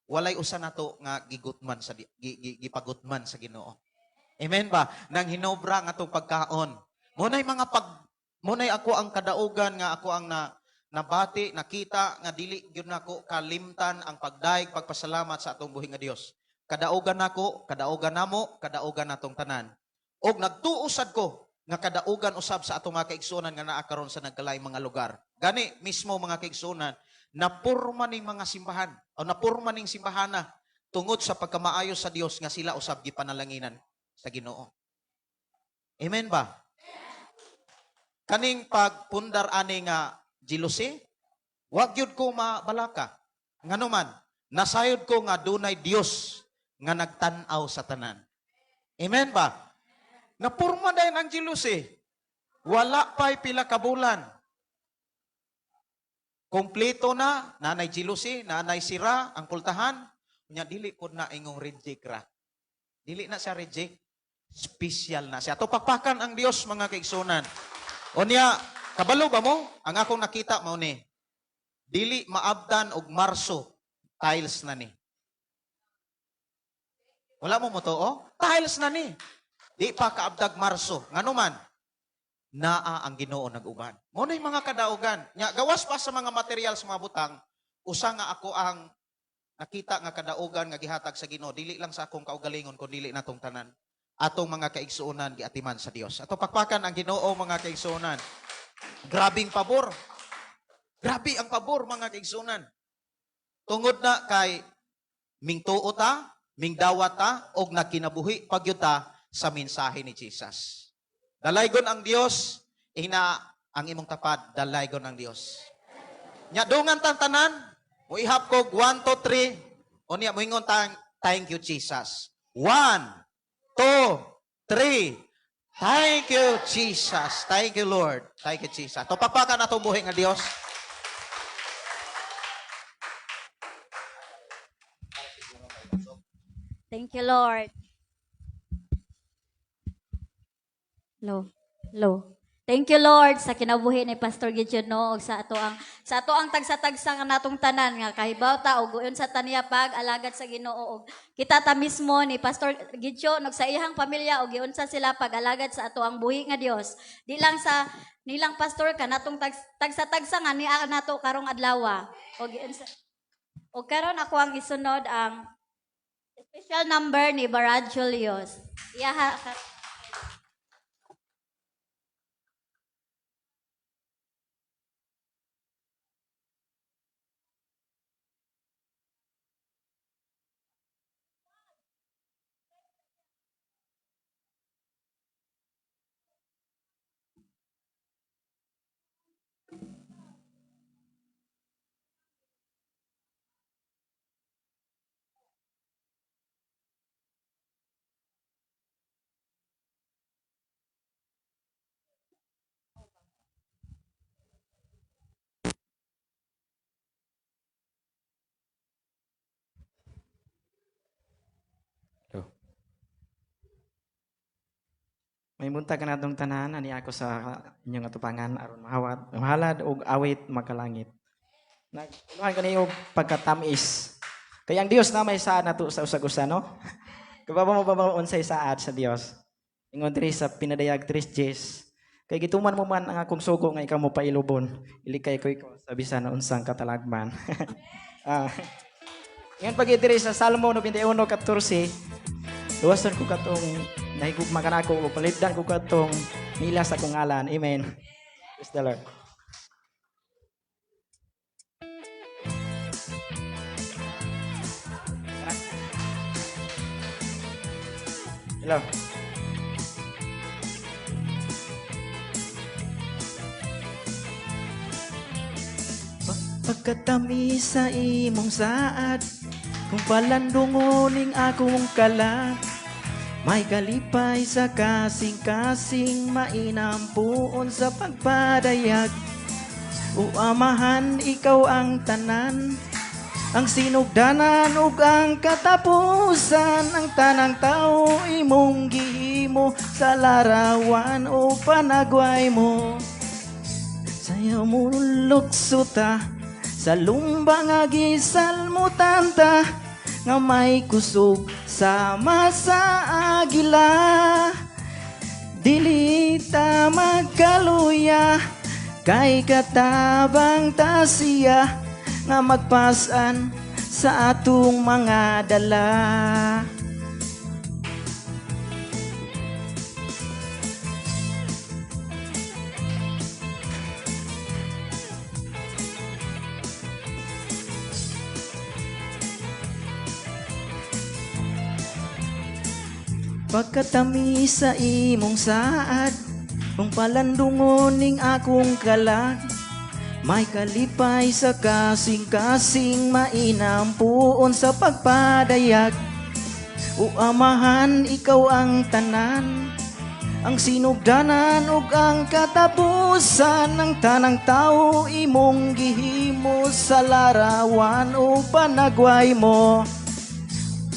Walay usa nato nga gigutman sa gipagutman sa Ginoo. Amen ba? Nang hinobra nga atong pagkaon. Munay ako ang kadaugan nga ako ang na nabati, nakita nga dili gyud nako kalimtan ang pagdaig pagpasalamat sa atong buhi nga Dios. Kadaugan nako, kadaugan namo, kadaugan natong tanan. Og nagtuo sad ko nga kadaugan usab sa atong mga kaigsuonan nga naa karon sa nagkalaing mga lugar. Gani mismo, mga kaigsuonan, napurma ning mga simbahan o napurma ning simbahana tungod sa pagkamaayo sa Dios nga sila usab gipanalanginan sa Ginoo. Amen ba? Kaning pagpundar ani nga jealousy, wag gyud ko mabalaka. Ngano man, nasayod ko nga dunay Dios nga nagtan-aw sa tanan. Amen ba? Napurma dayon ang jealousy. Wala pa'y pila ka bulan. Kompleto na, nanay jealousy, nanay sira ang pultahan. Nya dili pod na ingong reject ra. Dili na siya reject. Special na siya. To pakpakan ang Dios, mga kaigsunan. Unya, kabalo ba mo? Ang akong nakita mao ni. Dili maabtan og Marso, tiles na ni. Wala mo motuo? Tiles na ni. Di pa kaabtag Marso. Ngano man? Naa ang Ginoo nag-uban. Mo na mga kadaugan. Nya gawas pa sa mga material sa mga butang, usa nga ako ang nakita nga kadaugan nga gihatag sa Ginoo dili lang sa akong kaugalingon kun dili natong tanan. Atong mga kaigsuonan giatiman sa Dios. Ato pakpakan ang Ginoo, mga kaigsuonan. Grabing pabor. Grabe ang pabor, mga kaigsuonan. Tungod na kay mingtuo ta, mingdawat ta og nagkinabuhi pagyud ta sa mensahe ni Jesus. Dalaygon ang Dios, ina ang imong tapad, dalaygon ang Dios. Nya dungan tang tanan, muihap ko 1 2 3, unya moingon tang "Thank you, Jesus." 1 2 3. Thank you, Jesus. Thank you, Lord. Thank you, Jesus. To pakpakan atong buhi nga Dios. Thank you, Lord. Lo, lo. Thank you, Lord, sa kinabuhi ni Pastor Gideon, no, ug sa ato ang tagsa-tagsa nga natong tanan nga kahibaw ta og unsa ta niya pag alagad sa Ginoo og kita ta mismo ni Pastor Gideon ug sa iyang pamilya og giunsa sila pag-alagad sa ato ang buhi nga Dios. Di lang sa nilang pastor ka natong tagsa-tagsa nga niya nato karong adlaw. Og giunsa og karon ako ang isunod ang special number ni Barad Julius. Iyaha May buntag kanatong tanan ani ako sa inyong atubangan aron mahawat, mahalad og awit makalangit. Naguluhan kani og pagkatamis. Kay ang Dios na may saad nato sa usag-usa, no? Kababa mo ba unsay saad sa Dios? Ingon diri sa Pinadayag 3 Gs. Kay gituman mo man ang akong sugo nga ikaw mo pailubon. Ilikay ko ikaw sa bisan unsang katalagman. Ingon pag diri sa Salmo 91:14, luwason ko katong nahigugma kanako o palibdan ko katong nila sa akong ngalan. Amen. Praise the Lord. Hello. Pagkatamis sa imong saad, kung palandungoning akong kalat, may kalipay sa kasing-kasing, mainampuon sa pagpadayag. O Amahan, ikaw ang tanan, ang sinugdanan ug ang katapusan. Ang tanang tao imong gihimo sa larawan o panagway mo. Sayaw mo, lukso ta sa lumba nga gisalmutan ta, nga may kusog sama sa agila. Dili ta magkaluya kay katabang ta siya nga magpasan sa atong mga dala. Pagkatamis sa imong saad, kung palandungon ning akong kalag, may kalipay sa kasing-kasing, mainampuon sa pagpadayag. O Amahan, ikaw ang tanan, ang sinugdanan ug ang katapusan. Ng tanang tao imong gihimo sa larawan o panagway mo.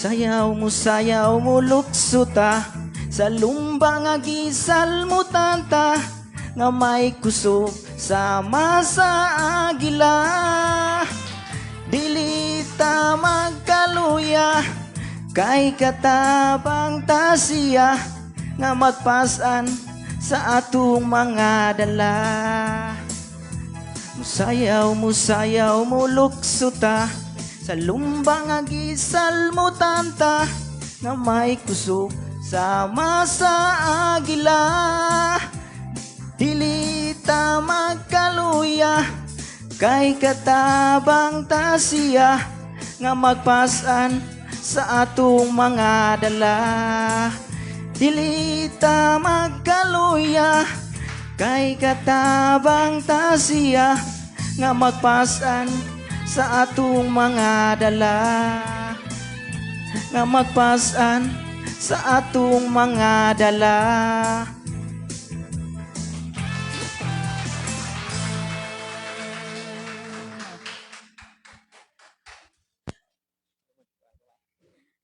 Sayaw mo, lukso ta sa lumba nga gisalmutan ta, nga may kusog sama sa agila. Dili ta magkaluya kay katabang ta siya nga magpasan sa atong mga dala. Musayaw, musayaw mo, lukso ta sa lumba nga gisalmutan ta, nga may kusog sama sa agila. Dili ta magkaluya kay katabang ta siya nga magpasan sa atong mga dala. Dili ta magkaluya kay katabang ta siya nga magpasan sa atong mga dala, nga magpasan sa atong mga dala.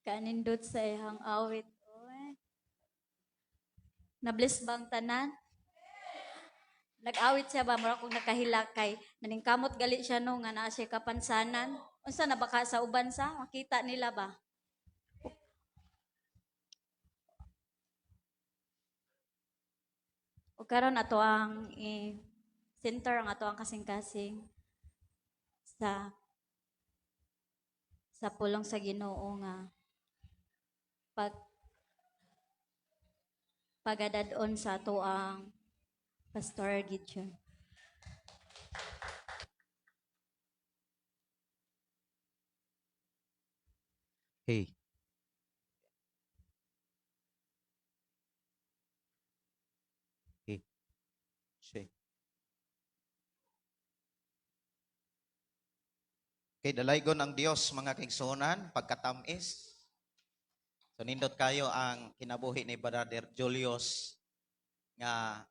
Kanindot sa ihang awit. Oy. Nabless bang tanan? Nag-awit siya ba, mura kong nakahilak kay naningkamot gali siya no nga naa siya kapansanan. Unsa na baka sa uban sa makita nila ba? O karon ato ang center ang ato ang kasing-kasing sa pulong sa Ginoo nga pagadad-on sa ato ang Pastor Gideon. Hey. Hey. Shay. Kay dalaygon ang Dios, mga kaigsuonan, pagkatamis. So nindot kayo ang kinabuhi ni Brother Julius nga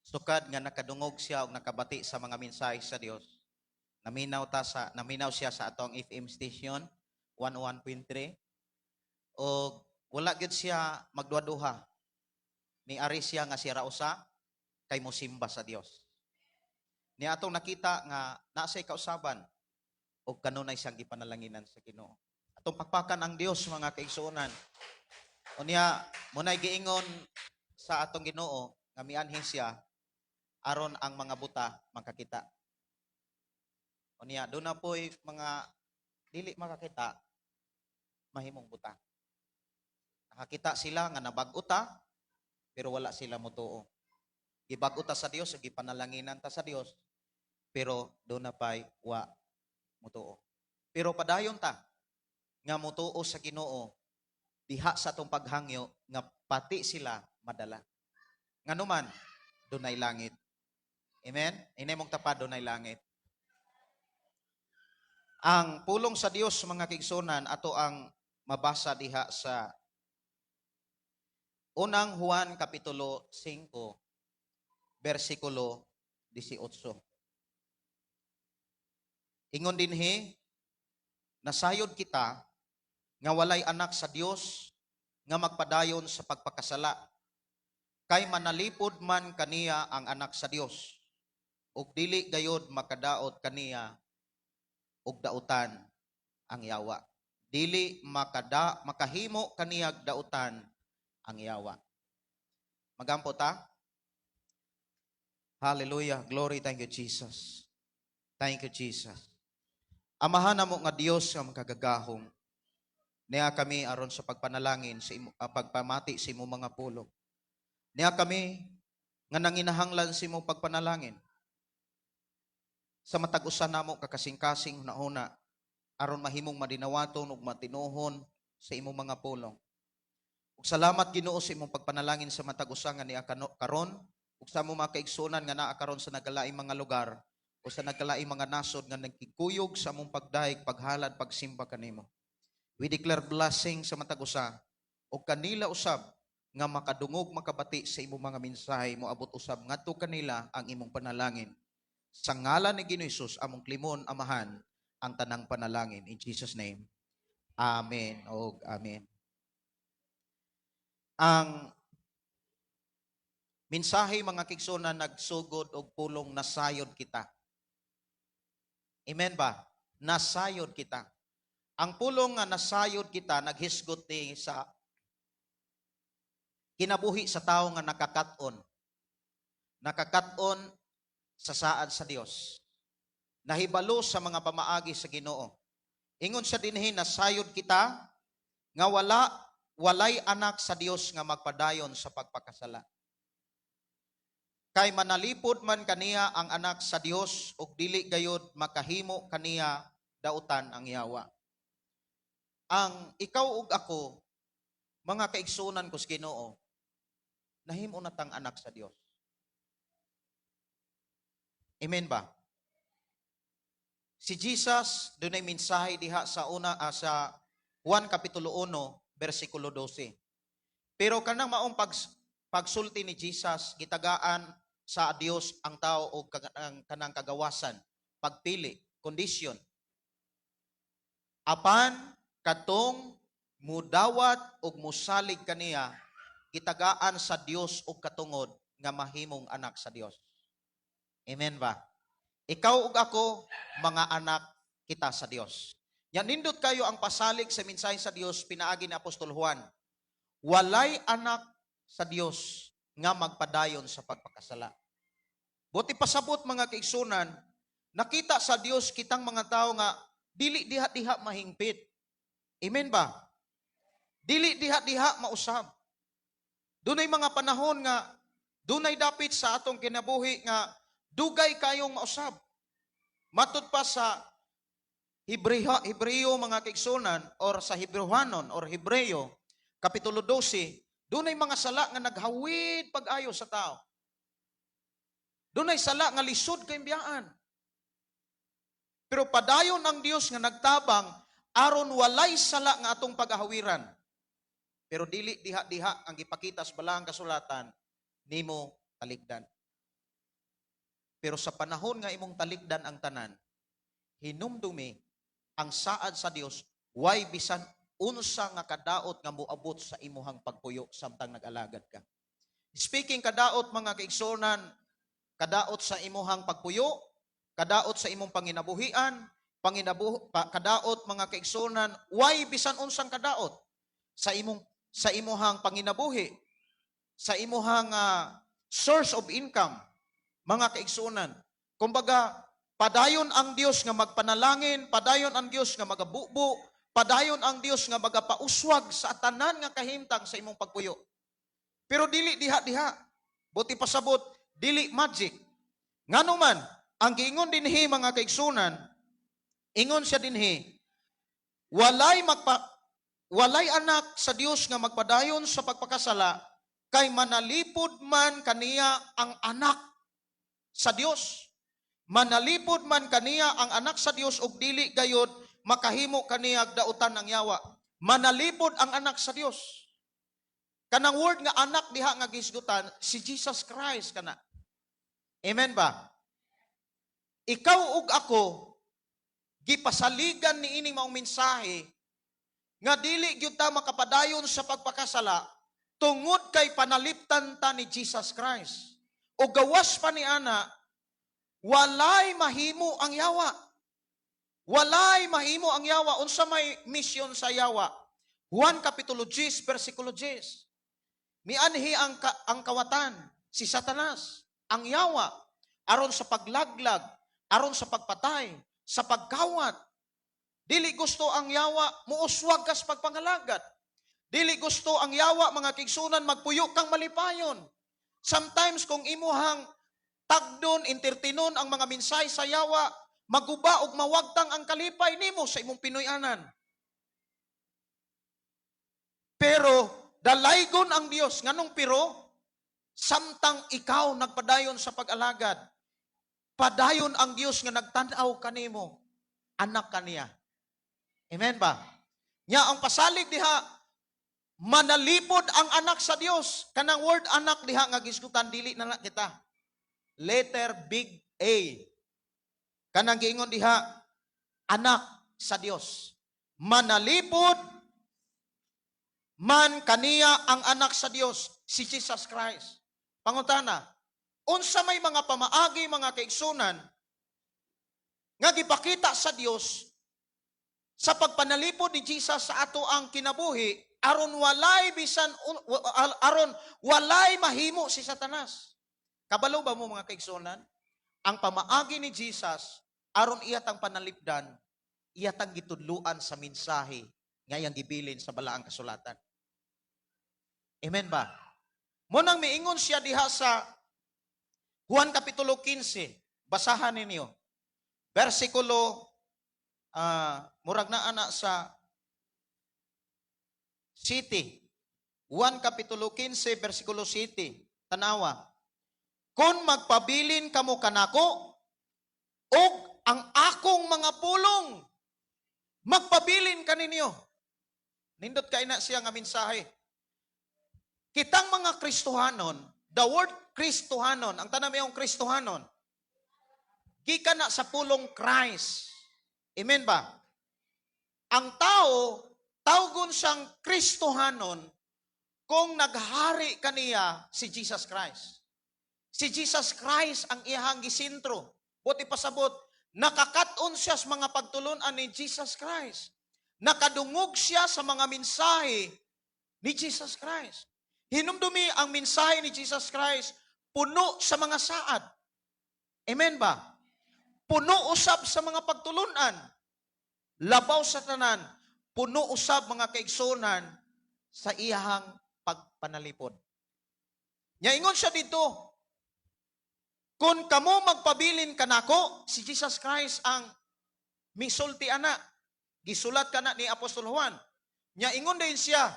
sukad nga nakadungog siya og nakabati sa mga mensahe sa Dios. Naminaw siya sa atong FM station 101.3 og wala gyud siya magduha-duha. Ni ari siya nga siya usa kay mosimba sa Dios. Ni atong nakita nga naa siya'y kausaban og kanunay siyang gipanalanginan sa Ginoo. Atong pakpakan ang Dios, mga kaigsuonan. Unya munay giingon sa atong Ginoo nga mianhi siya aron ang mga buta makakita. Unya doon na po'y mga dili makakita mahimong buta. Nakakita sila nga nabag-o ta, pero wala sila motuo. Gibag-o ta sa Dios, gipanalanginan ta sa Dios, pero doon na pa'y wa motuo. Pero padayon ta nga motuo sa Ginoo diha sa atong paghangyo nga pati sila madala. Nganuman, dunay langit. Amen? Inay mong tapad, dunay langit. Ang pulong sa Dios, mga kaigsuonan, ato ang mabasa diha sa Unang Juan kapitulo 5 bersikulo 18. Ingon dinhi, "Nasayod kita nga walay anak sa Dios nga magpadayon sa pagpakasala, kay manalipod man kaniya ang anak sa Dios ug dili gayod makadaot kaniya og dautan ang yawa." Dili makahimo kaniyag dautan ang yawa. Magampo ta. Hallelujah. Glory. Thank you, Jesus. Thank you, Jesus. Amahan namo nga Dios nga makagagahom. Nia kami aron sa pagpanalangin sa imo, pagpamati sa imo mga pulong. Nia kami nga nanginahanglan sa imo pagpanalangin. Sa matag usa namo kakasing-kasing hunahuna aron mahimong madinawaton ug matinuhon sa imong mga pulong. Ug salamat, Ginoo, sa imong pagpanalangin sa matag usa nga nia karon ug sa among mga kaigsuonan nga naa karon sa nagkalaing mga lugar o sa nagkalaing mga nasod nga nagkikuyog sa among pagdayeg, paghalad, pagsimba kanimo. We declare blessing sa matag usa ug kanila usab nga makadungog, makabati sa imong mga mensahe, moabot usab ngadto kanila ang imong panalangin. Sa ngalan ni Ginoo Hesus, among klimon, Amahan, ang tanang panalangin. In Jesus' name. Amen. Og amen. Ang mensahe, mga kaigsuonan, nagsugod og pulong "Nasayod kita." Amen ba? Nasayod kita. Ang pulong nga "nasayod kita" naghisgot ni sa kinabuhi sa tao nga nakakaton. Nakakaton sa saad sa Dios. Nahibalo sa mga pamaagi sa Ginoo. Ingon sa dinhi, nasayod kita nga walay anak sa Dios nga magpadayon sa pagpakasala. Kay manalipod man kaniya ang anak sa Dios ug dili gayod makahimo kaniya dautan ang yawa. Ang ikaw ug ako, mga kaigsuonan ko sa Ginoo, nahimo na tang anak sa Dios. Amen ba? Si Jesus, dunay mensahe diha sa una sa Juan kapitulo 1 bersikulo 12. Pero kanang maong pagsulti ni Jesus, gitagaan sa Dios ang tao og ang kanang kagawasan, pagpili, condition. Apan katong mudawat og musalig kaniya, gitagaan sa Dios og katungod nga mahimong anak sa Dios. Amen ba? Ikaw ug ako, mga anak kita sa Dios. Yan, nindot kayo ang pasalig sa mensahe sa Dios pinaagi ni Apostol Juan. Walay anak sa Dios nga magpadayon sa pagpakasala. Buot pasabot, mga kaigsuonan, nakita sa Dios kitang mga tao nga dili diha-diha mahingpit. Amen ba? Dili diha-diha mausab. Dunay mga panahon nga dunay dapit sa atong kinabuhi nga dugay kayong mausab. Matud pa sa Hebreo, Hebreo, mga kaigsuonan, or sa Hebreohanon or Hebreo kapitulo 12, dunay mga sala nga naghawid pag-ayo sa tao. Dunay sala nga lisod kay biyaan. Pero padayon ang Dios nga nagtabang aron walay sala nga atong pagahawiran. Pero dili diha-diha ang gipakita sa balaang kasulatan nimo talikdan. Pero sa panahon nga imong talikdan ang tanan, hinumdumi ang saad sa Dios, way bisan unsa nga kadaot nga moabot sa imuhang pagpuyo samtang nag-alagad ka. Speaking kadaot, mga kaigsuonan, kadaot sa imuhang pagpuyo, kadaot sa imong panginabuhian, kadaot, mga kaigsuonan, way bisan unsang kadaot sa imuhang panginabuhi, sa imuhang source of income, mga kaigsuonan. Kumbaga, padayon ang Dios nga magpanalangin, padayon ang Dios nga magabubo, padayon ang Dios nga magapauswag sa tanan nga kahimtang sa imong pagpuyo. Pero dili diha-diha. Buot pasabot, dili magic. Ngano man, ang giingon dinhi, mga kaigsuonan, ingon siya dinhi, walay anak sa Dios nga magpadayon sa pagpakasala kay manalipod man kaniya ang anak sa Dios. Manalipod man kaniya ang anak sa Dios ug dili gayod makahimo kaniya dautan ang yawa. Manalipod ang anak sa Dios. Kanang word nga anak diha nga gisgutan, si Jesus Christ kana. Amen ba? Ikaw ug ako gipasaligan ni ining maong mensahe nga dili gyud ta makapadayon sa pagpakasala tungod kay panaliptan ta ni Jesus Christ. O gawas pa ni ana, walay mahimo ang yawa. Walay mahimo ang yawa. Unsa may mission sa yawa? Juan Kapitulo 10, versikulo 10. Mianhi ang kawatan, si Satanas, ang yawa, aron sa paglaglag, aron sa pagpatay, sa pagkawat. Dili gusto ang yawa, muuswag kas pagpangalagad. Dili gusto ang yawa, mga kaigsuonan, magpuyo kang malipayon. Sometimes kung imuhang tagdon, entertainon ang mga mensahe sa yawa, maguba og mawagtang ang kalipay nimo sa imong Pinoy-anan. Pero dalaygon ang Dios. Nganong pero? Samtang ikaw nagpadayon sa pag-alagad, padayon ang Dios nga nagtan-aw kanimo, anak kaniya. Amen ba? Nya ang pasalig diha, manalipod ang anak sa Dios. Kanang word anak diha nga gisgutan, dili na na kita. Letter big A. Kanang giingon diha, anak sa Dios. Manalipod man kaniya ang anak sa Dios, si Jesus Christ. Pangutana, unsa may mga pamaagi, mga kaigsuonan, nga gipakita sa Dios sa pagpanalipod ni Jesus sa ato ang kinabuhi aron walay mahimo si Satanas? Kabalo ba mo, mga kaigsuonan? Ang pamaagi ni Jesus aron iya tang panalipdan, iya tang gitudluan sa mensahe nga iyang gibilin sa balaang kasulatan. Amen ba? Mao nang miingon siya diha sa Juan Kapitulo 15, basahan ninyo. Versikulo murag na ana sa 7. Juan Kapitulo 15, versikulo 7. Tanawa. "Kung magpabilin kamo kanako, ug ang akong mga pulong magpabilin kaninyo." Nindot kay na siya nga mensahe. Kitang mga Kristohanon, the word Kristohanon, ang tanan mayong Kristohanon, gikan na sa pulong Christ. Amen ba? Ang tao, tawgon siyang Kristohanon kung naghari kaniya si Jesus Christ. Si Jesus Christ ang iyahang gisentro. Buot pasabot, nakakaton siya sa mga pagtulunan ni Jesus Christ. Nakadungog siya sa mga mensahe ni Jesus Christ. Hinumdumi, ang mensahe ni Jesus Christ puno sa mga saad. Amen ba? Puno usab sa mga pagtulunan. Labaw sa tanan, puno usab, mga kaigsuonan, sa iyahang pagpanalipod. Nya ingon siya dito, "Kung kamo magpabilin kanako," si Jesus Christ ang misulti ana. Gisulat kana ni Apostol Juan. Nya ingon din siya,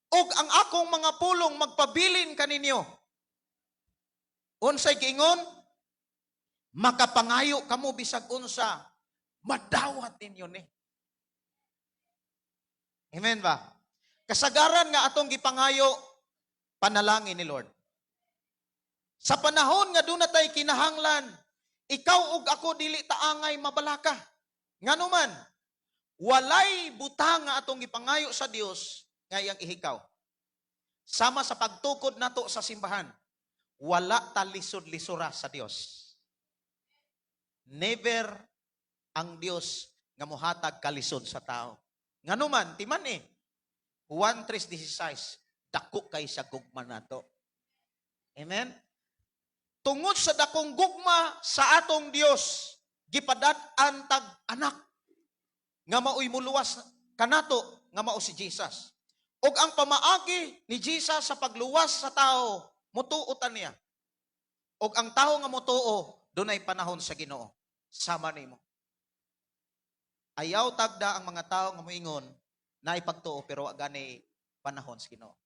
"Ug ang akong mga pulong magpabilin kaninyo." Unsay giingon? "Makapangayo kamo bisag unsa, madawat ninyo ni." Amen ba? Kasagaran nga atong gipangayo, panalangin ni Lord. Sa panahon nga duna tay kinahanglan, ikaw ug ako dili ta angay mabalaka. Ngano man, walay butang nga atong gipangayo sa Dios nga iyang ihikaw. Sama sa pagtukod nato sa simbahan, wala ta lisod-lisora sa Dios. Never ang Dios nga mohatag kalisod sa tao. Ngano man, timan eh. Juan 3:16, dako kay sa gugma nato. Amen? Tungod sa dakong gugma sa atong Dios, gipadat-an tag anak nga maoy muluwas kanato, nga mao si Jesus. Ug ang pamaagi ni Jesus sa pagluwas sa tao, mutuo ta niya. Ug ang tao nga mutuo, dunay panahon sa Ginoo. Sama nimo. Ayaw tagda ang mga tao nga moingon na ipagtuo pero wa gani panahon sa Ginoo.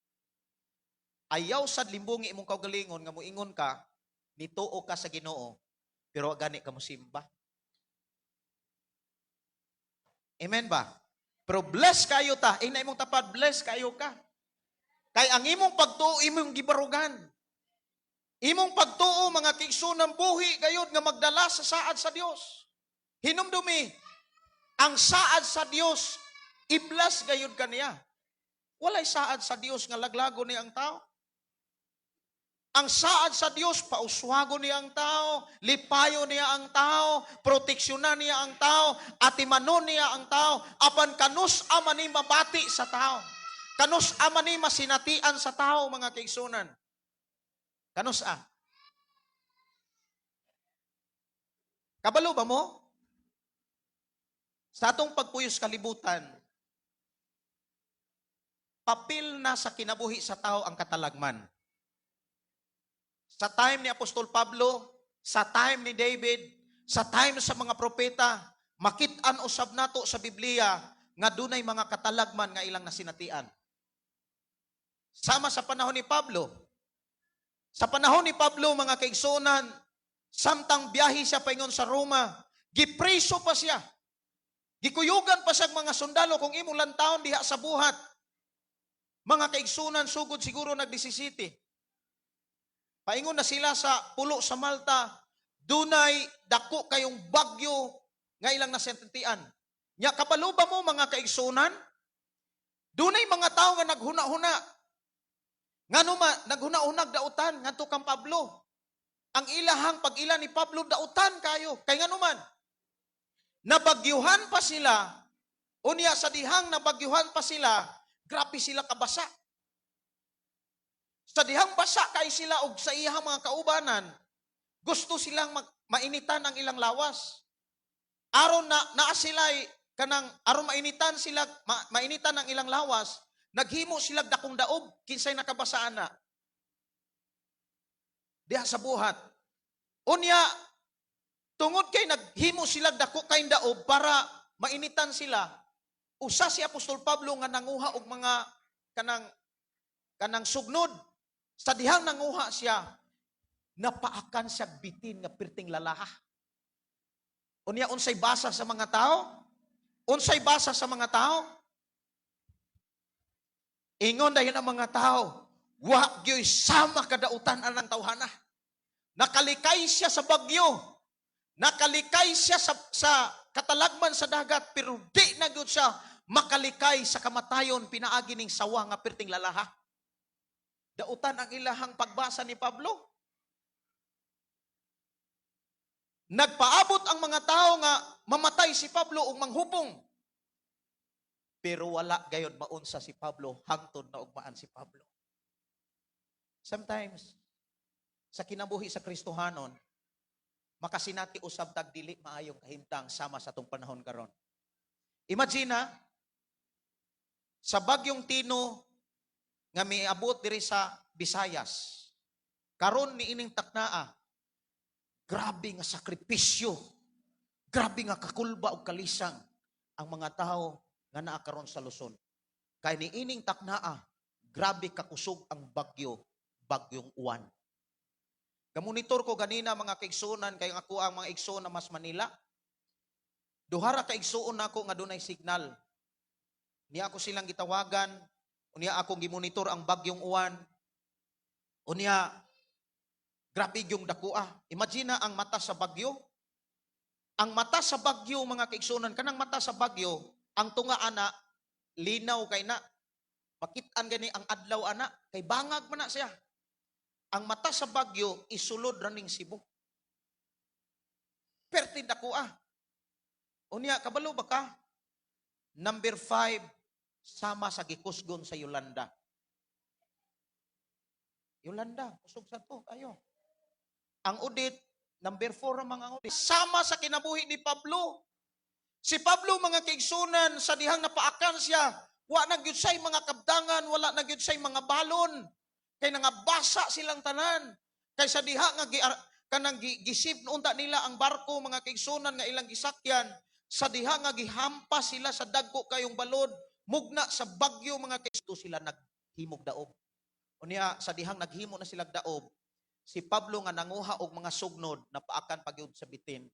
Ayaw sad limbungi imong kaugalingon nga moingon ka nituo ka sa Ginoo pero wa gani ka mosimba. Amen ba? Pero bless kayo ta. Ingna imong tapad, bless kayo ka. Kay ang imong pagtuo, imong gibarugan. Imong pagtuo, mga kaigsuonan, buhi gayod nga magdala sa saad sa Dios. Hinumdumi, ang saad sa Dios, i-bless gayod kaniya. Walay saad sa Dios nga laglago ni ang tao. Ang saad sa Dios, pauswago niya ang tao, lipayo niya ang tao, proteksyonan niya ang tao, atimanon niya ang tao, apan kanus ama ni mabati sa tao. Kanus ama ni masinatian sa tao, mga kaigsuonan. Kanus a. Kabalo ba mo? Sa atong pagpuyos kalibutan, papel na sa kinabuhi sa tao ang katalagman. Sa time ni Apostol Pablo, sa time ni David, sa time sa mga propeta, makit-an usab nato sa Biblia nga dunay mga katalagman nga ilang nasinatian. Sama sa panahon ni Pablo. Sa panahon ni Pablo, mga kaigsuonan, samtang biyahe siya paingon sa Roma, gipreso pa siya. Gikuyugan pa siya mga sundalo kung imong lantawon diha sa buhat. Mga kaigsuonan, sugod siguro nagdisisiti. Paingon na sila sa pulo sa Malta, dunay dako kayong bagyo nga ilang nasentian. Nya kabalo ba mo, mga kaigsuonan? Dunay mga tao nga naghuna-huna. Ngano ma naghuna-hunag dautan ngadto kang Pablo. Ang ilahang pag-ila ni Pablo dautan kayo. Kay ngano man nabagyuhan pa sila, unya sa dihang nabagyuhan pa sila, grabe sila kabasa. Sa dihang basa kay sila og sa iyang mga kaubanan, gusto silang mainitan ang ilang lawas. Aron na naa sila kanang aron mainitan sila mainitan ang ilang lawas, naghimo sila dakong daob kinsay nakabasa ana. Diha sa buhat. Unya tungod kay naghimo sila dako kay daob para mainitan sila, usa si Apostol Pablo nga nanguha og mga kanang sugnod. Sa dihang nanguha siya, napaakan siya bitin nga pirting lalaha. Unya unsay basa sa mga tao? Unsay basa sa mga tao? Ingon dayon ang mga tao, wa gyoy sama kadautan anang tawhana. Nakalikay siya sa bagyo. Nakalikay siya sa katalagman sa dagat, pero di na gyud siya makalikay sa kamatayon pinaagi ning sawa nga pirting lalaha. Dautan ang ilahang pagbasa ni Pablo. Nagpaabot ang mga tao nga mamatay si Pablo ug manghupong. Pero wala gayod maunsa si Pablo hangtod na ugmaan si Pablo. Sometimes, sa kinabuhi sa Kristohanon, makasinati usab tag dili maayong kahimtang sama sa atong panahon karon. Imagine na, sa bagyong Tino nga miabot diri sa Visayas, karon ni ining taknaa, grabe nga sakripisyo, grabe nga kakulba og kalisang ang mga tao nga naa karon sa Luzon. Kay ni ining taknaa, grabe kakusog ang bagyo, bagyong uwan. Gamonitor ko ganina, mga kaigsuonan, kay ako ang mga igsuon na mas Manila. Duhara ka igsuon nako nga dunay signal. Niya ako silang gitawagan, unya akong gimonitor ang bagyong uwan. Unya grabe yung dakua. Imagine na ang mata sa bagyo. Ang mata sa bagyo, mga kaigsuonan, kanang mata sa bagyo, ang tunga ana linaw kay na. Makit-an gani ang adlaw ana kay bangag man na siya. Ang mata sa bagyo isulod ra ning Cebu. Perti dako ah. Unya, kabalo ba ka? Number 5, sama sa gikusgon sa Yolanda. Yolanda, kusog sa to, ayo. Ang Odette, number 4 ang mga Odette. Sama sa kinabuhi ni Pablo. Si Pablo, mga kaigsunan, sa dihang napaakan siya, wa na gyud siya'y mga kabdangan, wala na gyud siya'y mga balon. Kay nangabasa silang tanan. Kay sa diha nga kanang gisip unta nila ang barko, mga kaigsunan, nga ilang gisakyan, sa diha nga gihampas sila sa dagko kayong balod, mugna sa bagyo, mga kaigsunan, sila naghimog daob. Unya sa dihang naghimo na sila daob, si Pablo nga nanguha og mga sugnod, napaakan pa gyud sa bitin.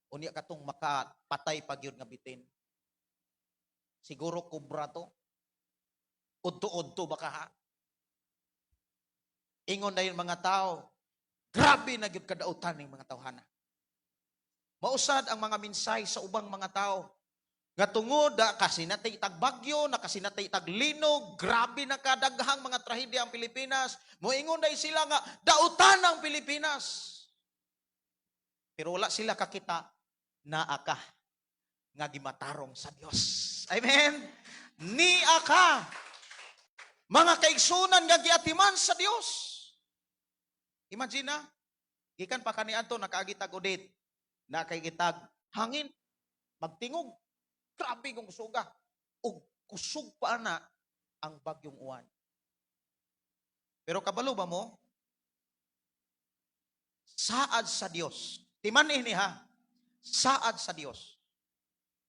Unya katong makapatay pa gyud nga bitin. Siguro kubra to. Udto-udto ba ka ha? Ingon na yung mga tao, grabe na gyud kadautan ning mga tawhana. Mausad ang mga minsay sa ubang mga tao. Nga tungod da kasinatay tag bagyo, nakasinatay tag linog, grabe na kadaghang mga trahedya ang Pilipinas. Moingon dai sila nga dautan ang Pilipinas. Pero wala sila kakita naa ka nga gimatarong sa Dios. Amen. Nia ka, mga kaigsunan, nga giatiman sa Dios. Imagine na, gikan pa kaniadto nakaagi tag Odette, nakay gitag hangin, magtingog, grabe kung kusuga. Ug kusog pa na ang bagyong uwan. Pero kabalo ba mo? Saad sa Dios. Timan ini ha. Saad sa Dios.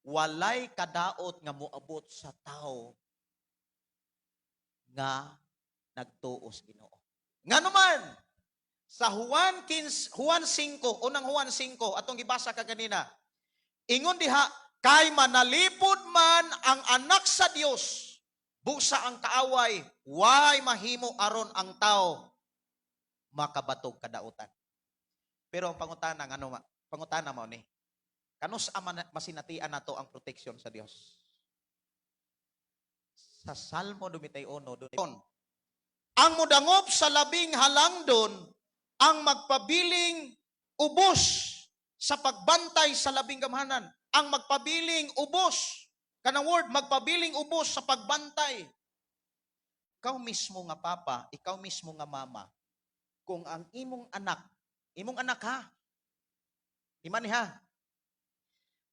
Walay kadaot nga moabot sa tao nga nagtuo sa Ginoo. Nga naman, sa Juan 15, Juan 5, unang Juan 5, atong gibasa ka ganina. Ingon diha, kay manalipod man ang anak sa Dios, busa ang kaaway, way mahimo aron ang tao makabatog kadautan. Pero ang pangutana ngano pangutana mao ni, kanus ama masinatian nato ang protection sa Dios? Sa Salmo 91, doon. Ang mudangop sa labing halangdon, ang magpabiling ubos sa pagbantay sa labing gamhanan. Ang magpabiling ubos. Kanang word, magpabiling ubos sa pagbantay. Ikaw mismo nga papa, ikaw mismo nga mama, kung ang imong anak ha, iman ha,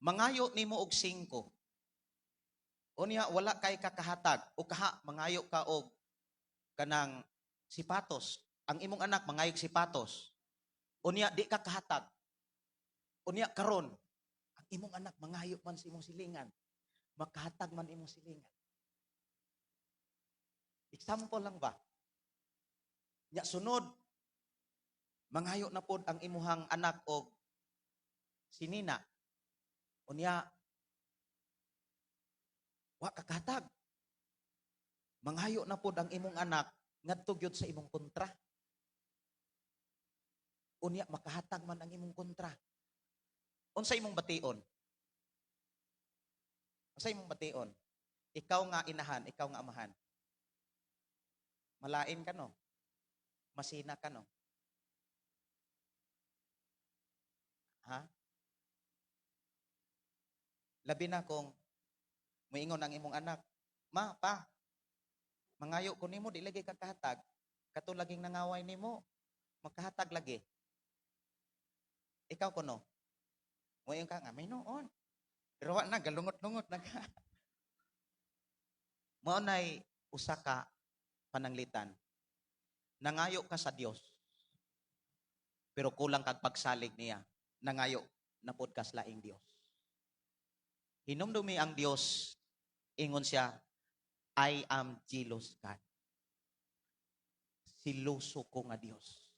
mangayo nimo og 5. Unya wala kay kakahatag o kaha mangayo ka og kanang sipatos. Ang imong anak mangayog sipatos. Unya di ka kahatag. Unya karon ang imong anak mangayo man sa imong silingan. Makahatag man imong silingan. Example lang ba? Nya sunod mangayo na pod ang imuhang anak og sinina. Unya wa ka kahatag. Mangayo na pod ang imong anak ngadto gyud sa imong kontra. Unya makahatag man ang imong kontra. Unsa imong bation? Unsa imong bation? Ikaw nga inahan, ikaw nga amahan. Malain ka, no? Masina ka, no? Ha? Labi na kung muingon ang imong anak, "Ma, pa, mangayo ko nimo, di lagi ka kahatag. Kato laging nangaway nimo, makahatag lagi." Ikaw kuno, muingon ka nga, may noon. Pero wa na, galungot-lungot na ka. Mao nay usa ka pananglitan. Nangayo ka sa Dios, pero kulang kag pagsalig niya. Nangayo na pod kas laing Dios. Hinumdumi ang Dios, ingon siya, "I am jealous God." Siluso ko nga Dios.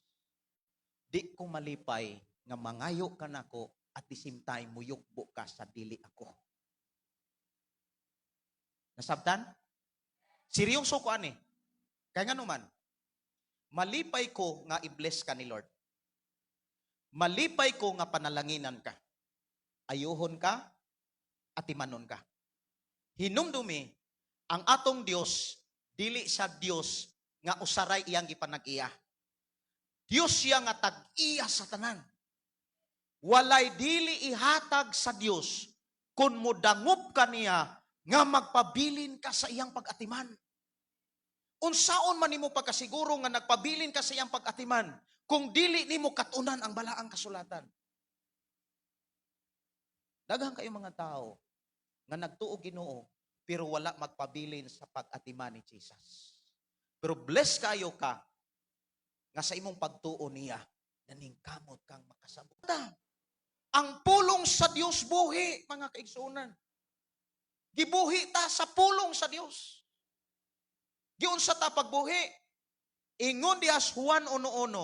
Di ko malipay nga mangayo ka nako at the same time muyukbo ka sa dili ako. Nasabtan? Seryoso ko ani. Kaya nga naman, malipay ko nga i-bless ka ni Lord. Malipay ko nga panalanginan ka. Ayuhon ka, atimanon ka. Hinumdumi, Ang atong Dios dili sa Dios nga usaray iyang gipanag-iya. Dios siya nga tag-iya sa tanan. Walay dili ihatag sa Dios kung modangop ka niya nga magpabilin ka sa iyang pag-atiman. Unsaon man nimo pagkasiguro nga nagpabilin ka sa iyang pag-atiman kung dili nimo katunan ang balaang kasulatan? Daghan kayo mga tao nga nagtuo Ginoo pero wala magpabilin sa pag-atiman ni Jesus. Pero bless kayo ka nga sa imong pagtuo niya naningkamot kang makasabot. Ang pulong sa Dios buhi, mga kaigsuonan. Gibuhi ta sa pulong sa Dios. Giunsa ta pagbuhi? Ingon diha sa Juan 1:1.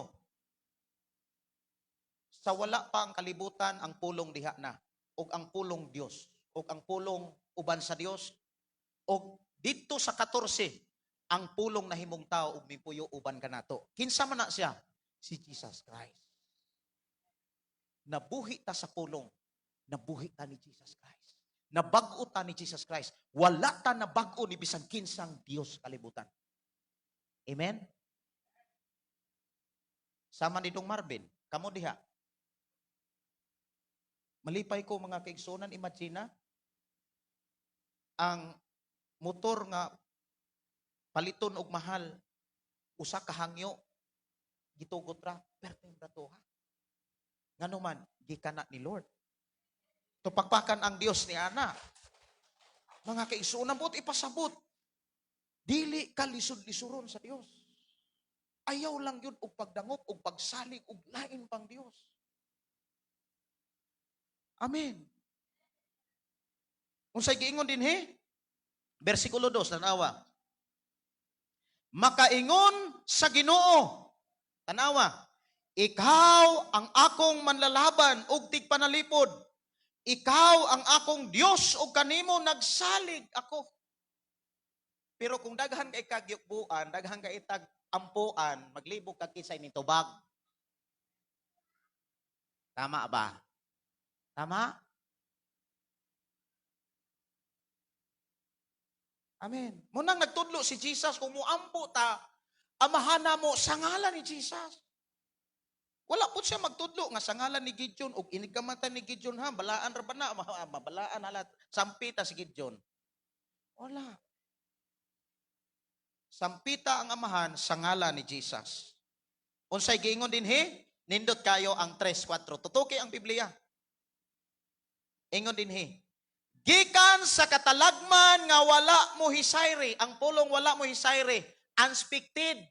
Sa wala pa ang kalibutan, ang pulong diha na. Og ang pulong Dios. Og ang pulong uban sa Dios. Og dito sa 14, ang pulong nahimong tao ug mipuyo uban kanato. Kinsa man na siya? Si Jesus Christ. Nabuhi ta sa pulong. Nabuhi ta ni Jesus Christ. Nabag-o ta ni Jesus Christ. Wala ta nabag-o ni bisan kinsang Dios kalibutan. Amen? Sama nitong Marvin, kamo diha. Malipay ko, mga kaigsunan, imagine ang motor nga paliton og mahal, usa ka hangyo gitugot ra, perteng brato ha. Ngano man, gikan na ni Lord. Tupakpakan ang Dios ni ana. Mga kaigsuonan, buot ipasabot. Dili ka lisod-lisuron sa Dios. Ayaw lang yun og pagdangop og pagsalig og lain pang Dios. Amen. Unsay giingon dinhi? Bersikulo 2, tanawa. Makaingon sa Ginoo. Tanawa. Ikaw ang akong manlalaban ug tigpanalipod. Ikaw ang akong Dios ug kanimo nagsalig ako. Pero kung daghan kay kagyukbuan, daghan kay itag ampuan, maglibog kag kinsay nitubag. Tama ba? Tama? Amen. Munang nagtudlo si Jesus, kung muampo ta, amahan na mo sa ngalan ni Jesus. Wala po siya magtudlo nga sa ngalan ni Gideon og inigkamata ni Gideon ha, balaan ra ba na, mabalaan halat, sampita si Gideon. Wala. Sampita ang amahan sa ngalan ni Jesus. Unsay giingon dinhi? Nindot kayo ang 3:4. Tutuki ang Biblia. Ingon dinhi. Gikan sa katalagman nga wala mo hisayri, ang pulong wala mo hisayri, unexpected.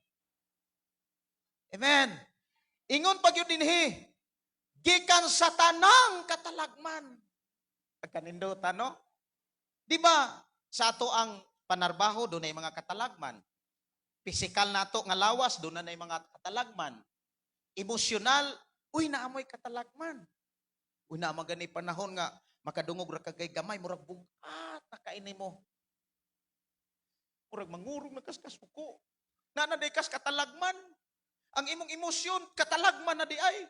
Amen. Ingon pag yun dinhi, gikan sa tanang katalagman. Pagkanindutan, no? Di ba, sa ato ang panarbaho, doon ay mga katalagman. Pisikal nato nga lawas, doon na mga katalagman. Emosyonal, uy, naamoy katalagman. Uy, naa gani panahon nga, makadungog ra kagay gamay, murag bugat na kaini mo. Murag mangurong na kaskas ko. Na na kas katalagman. Ang imong emosyon, katalagman na di ay.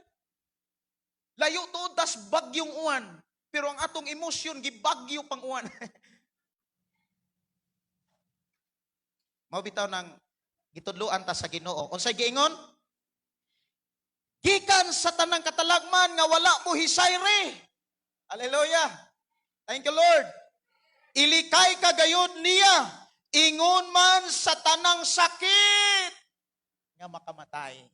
Layo tuod tas bagyong uwan. Pero ang atong emosyon, gibagyo pang uwan. Mao bitaw nang gitudloan ta sa Ginoo. Unsay giingon? Gikan sa tanang katalagman nga wala mo hisayre. Hallelujah. Thank you, Lord. Ilikay ka gayud niya, ingon man sa tanang sakit nga makamatay.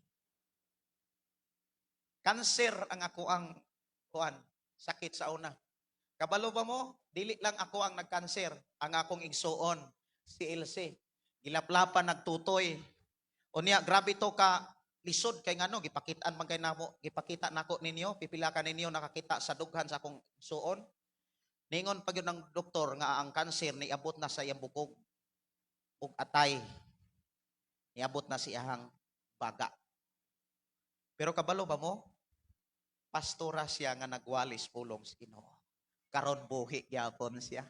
Kanser ang ako ang kuan, sakit sa una. Kabalo ba mo? Dili lang ako ang nagkanser, ang akong igsuon, si Elsie. Gilaplapan nagtutoy. Unya grabe to ka lisod kay ngano gipakitaan man kay namo, gipakita nako ninyo, pipila ka ninyo nakakita sa dughan sa akong igsuon. Ningon pag yun ang doktor nga ang kanser niabot na sa iyang bukog ug atay. Niabot na siyahang baga. Pero kabalo ba mo? Pastora siya nga nagwalis pulong sa Ginoo. Karon buhi gyapon siya.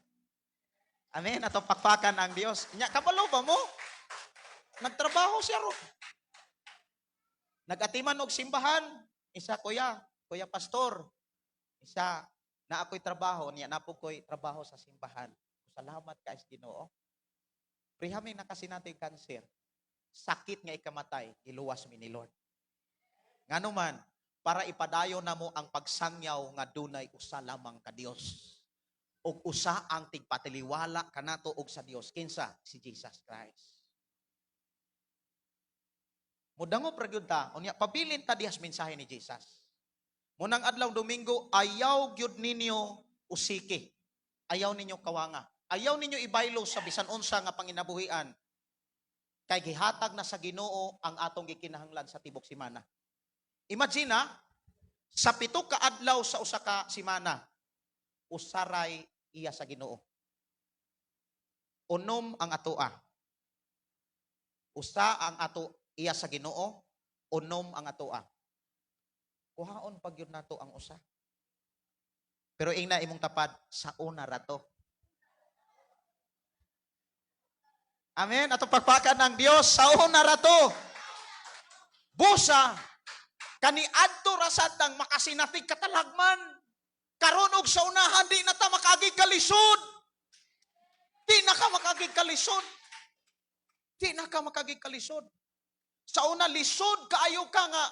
Amen. Ato pakpakan ang Dios. Nya kabalo ba mo? Nagtrabaho siya ro. Nagatiman og simbahan, isa kuya, kuya pastor. Isa na ako'y trabaho, niya napo ko'y trabaho sa simbahan. Salamat kay Ginoo. Preha mi nakasinati cancer. Sakit nga ikamatay, giluwas mi ni Lord. Ngano man, para ipadayon namo ang pagsangyaw nga dunay usa lamang ka Dios. Ug usa ang tigpatiliwala kanato og sa Dios, kinsa? Si Jesus Christ. Mudangop ra gyud ta, unya pabilin ta dihas mensahe ni Jesus. Munang adlaw Domingo, ayaw gyud ninyo usiki. Ayaw ninyo kawanga. Ayaw ninyo ibaylo sa bisan unsa nga panginabuhian. Kay gihatag na sa Ginoo ang atong gikinahanglan sa tibok simana. Imagine na, sa 7 ka adlaw sa usa ka simana, usaray iya sa Ginoo. 6 ang atoa. Usa ang ato iya sa Ginoo, 6 ang atoa. Kuhaon pag yun nato ang usa. Pero ingna imong tapad, sa una rato. Amen. Atong pagpakan ng Dios, sa una rato. Busa, kaniadto ra sad tang makasinatig katalagman. Karon og sa unahan di na ta makaagig kalisod. Di na ka makaagig kalisod. Di na ka makaagig kalisod. Sa una lisod kaayo ka nga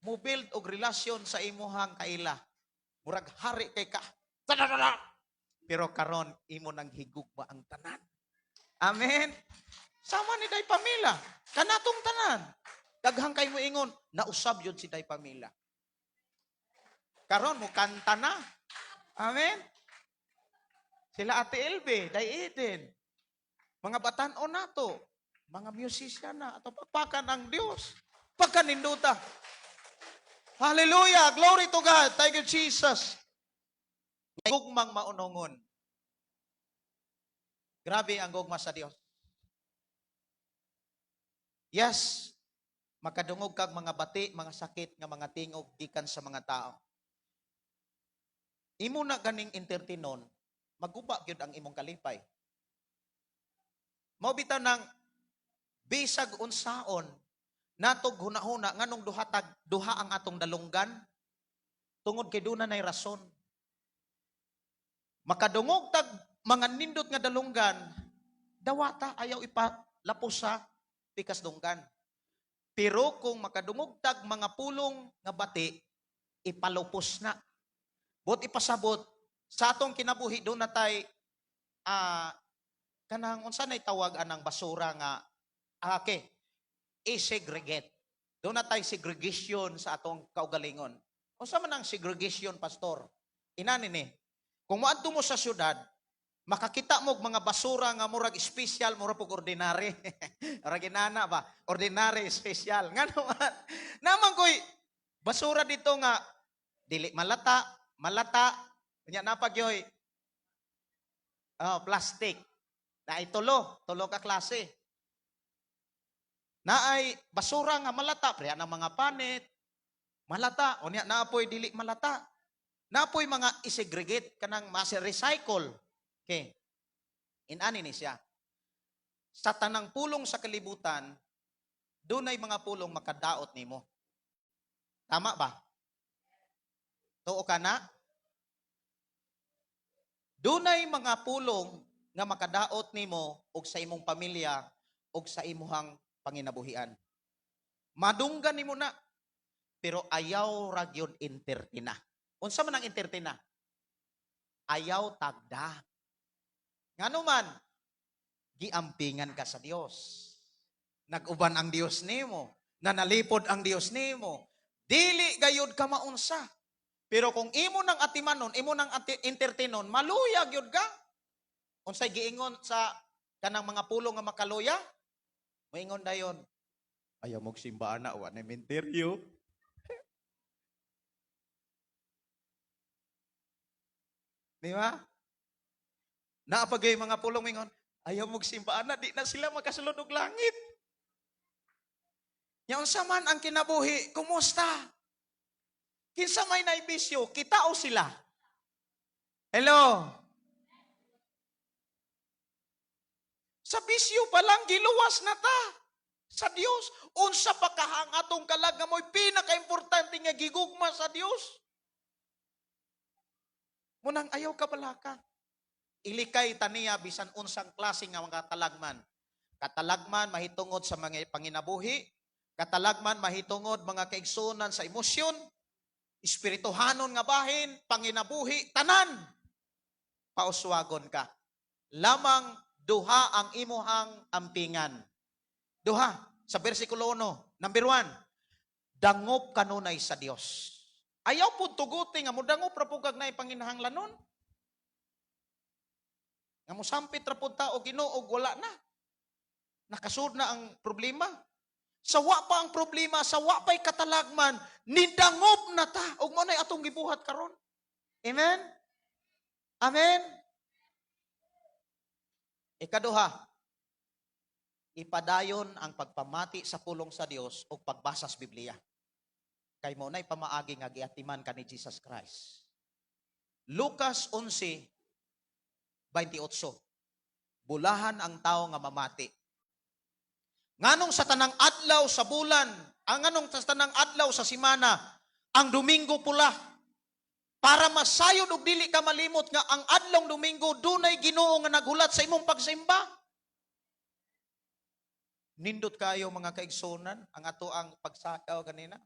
mo build og relasyon sa imuhang kaila. Murag hari kay ka. Tadadada! Pero karon imo nang higugma ang tanan. Amen. Sama ni Day Pamela, kanatong tanan. Daghang kay mo ingon, nausab yun si Day Pamela. Karon mo kanta na. Amen. Sila Ate Elbe, Day Eden. Mga batan-o nato, mga musician na, ato pagpakan ang Dios. Pagkaninduta. Hallelujah! Glory to God! Thank you, Jesus. Gugmang maunongon. Grabe ang gugma sa Dios. Yes, makadungog kag mga bati, mga sakit nga mga tingog gikan sa mga tao. Imo na ganing entertainon, maguba gyud ang imong kalipay. Mao bitaw nang bisag unsaon natog hunahuna nganong duha tag duha ang atong dalunggan, tungod kay duna nay rason. Makadungog tag mga nindot nga dalunggan, dawata ayaw ipalapos sa pikas dunggan. Pero kung makadungog tag mga pulong nga bati, ipalupos na. Bot ipasabot sa atong kinabuhi doon na tay kanang unsa nay tawag anang basura nga okay, i-segregate. Doon na tay segregation sa atong kaugalingon. Unsa man ang segregation, pastor? Inani ni. Kung moadto mo sa syudad, makakita mo og mga basura nga murag special, murag pug ordinary. Murag inana ba? Ordinary, special. Ngano man? Naman koy basura dito nga dili malata, malata, unya napagyoy. Oh, plastic. Naay tulo, tulo ka klase. Naay basura nga malata, pre ang mga panit, malata, unya naapoy dili malata. Naapoy mga isegregate kanang mas-recycle. Okay. Inani ni siya. Sa tanang pulong sa kalibutan, dunay mga pulong makadaot nimo. Tama ba? Tuo ka na? Dunay mga pulong nga makadaot nimo og sa imong pamilya og sa imuhang panginabuhian. Madunggan nimo na, pero ayaw ra gyud entertaina. Unsa man ang entertaina? Ayaw tagda. Ngano man, giampingan ka sa Dios. Nag-uban ang Dios nimo, nanalipod ang Dios nimo. Dili gayud ka maunsa. Pero kung imo nang atimanon, imo nang entertainon, maluya gyud ka. Unsay giingon sa kanang mga pulong nga makaluya? Moingon dayon, ayaw mog simba ana, wa na menteryo. Di ba? Naapagay mga pulong mingon, ayaw mog simba ana, di na sila makasulod og langit. Nya unsa man ang kinabuhi, kumusta? Kinsa may naibisyo, kita o sila? Hello? Sa bisyo pa lang, giluwas na ta sa Dios. Unsa pa kahang atong kalag nga mo'y pinakaimportante nga gigugma sa Dios. Munang ayaw ka balaka. Ilikay taniya bisan unsang klase nga mga katalagman. Katalagman mahitungod sa mga panginabuhi, katalagman mahitungod, mga kaigsuonan, sa emosyon, espirituhanon nga bahin, panginabuhi, tanan. Pauswagon ka. Lamang duha ang imuhang ampingan. Duha. Sa versikulo 1, number 1, dangop kanunay sa Dios. Ayaw po tuguti nga mudangop ra pud kag naay panginahanglanon. Nga mosampit ra pud ta og Ginoo og wala na. Nakasud na ang problema. Sa wa pa ang problema, sa wa pa'y katalagman, nidangop na ta. Ug mao na'y atong gibuhat karon. Amen? Amen? Ikaduha, ipadayon ang pagpamati sa pulong sa Dios ug pagbasa sa Biblia. Kay mao na'y pamaagi nga giatiman ka ni Jesus Christ. Lucas 11:28. Bulahan ang tao nga mamati. Nganong sa tanang adlaw sa bulan, ang nganong sa tanang adlaw sa simana, ang Domingo pula? Para masayod og dili ka malimot nga ang adlong Domingo dunay Ginoo nga naghulat sa imong pagsimba. Nindot kayo, mga kaigsunan, ang ato ang pagsayaw kanina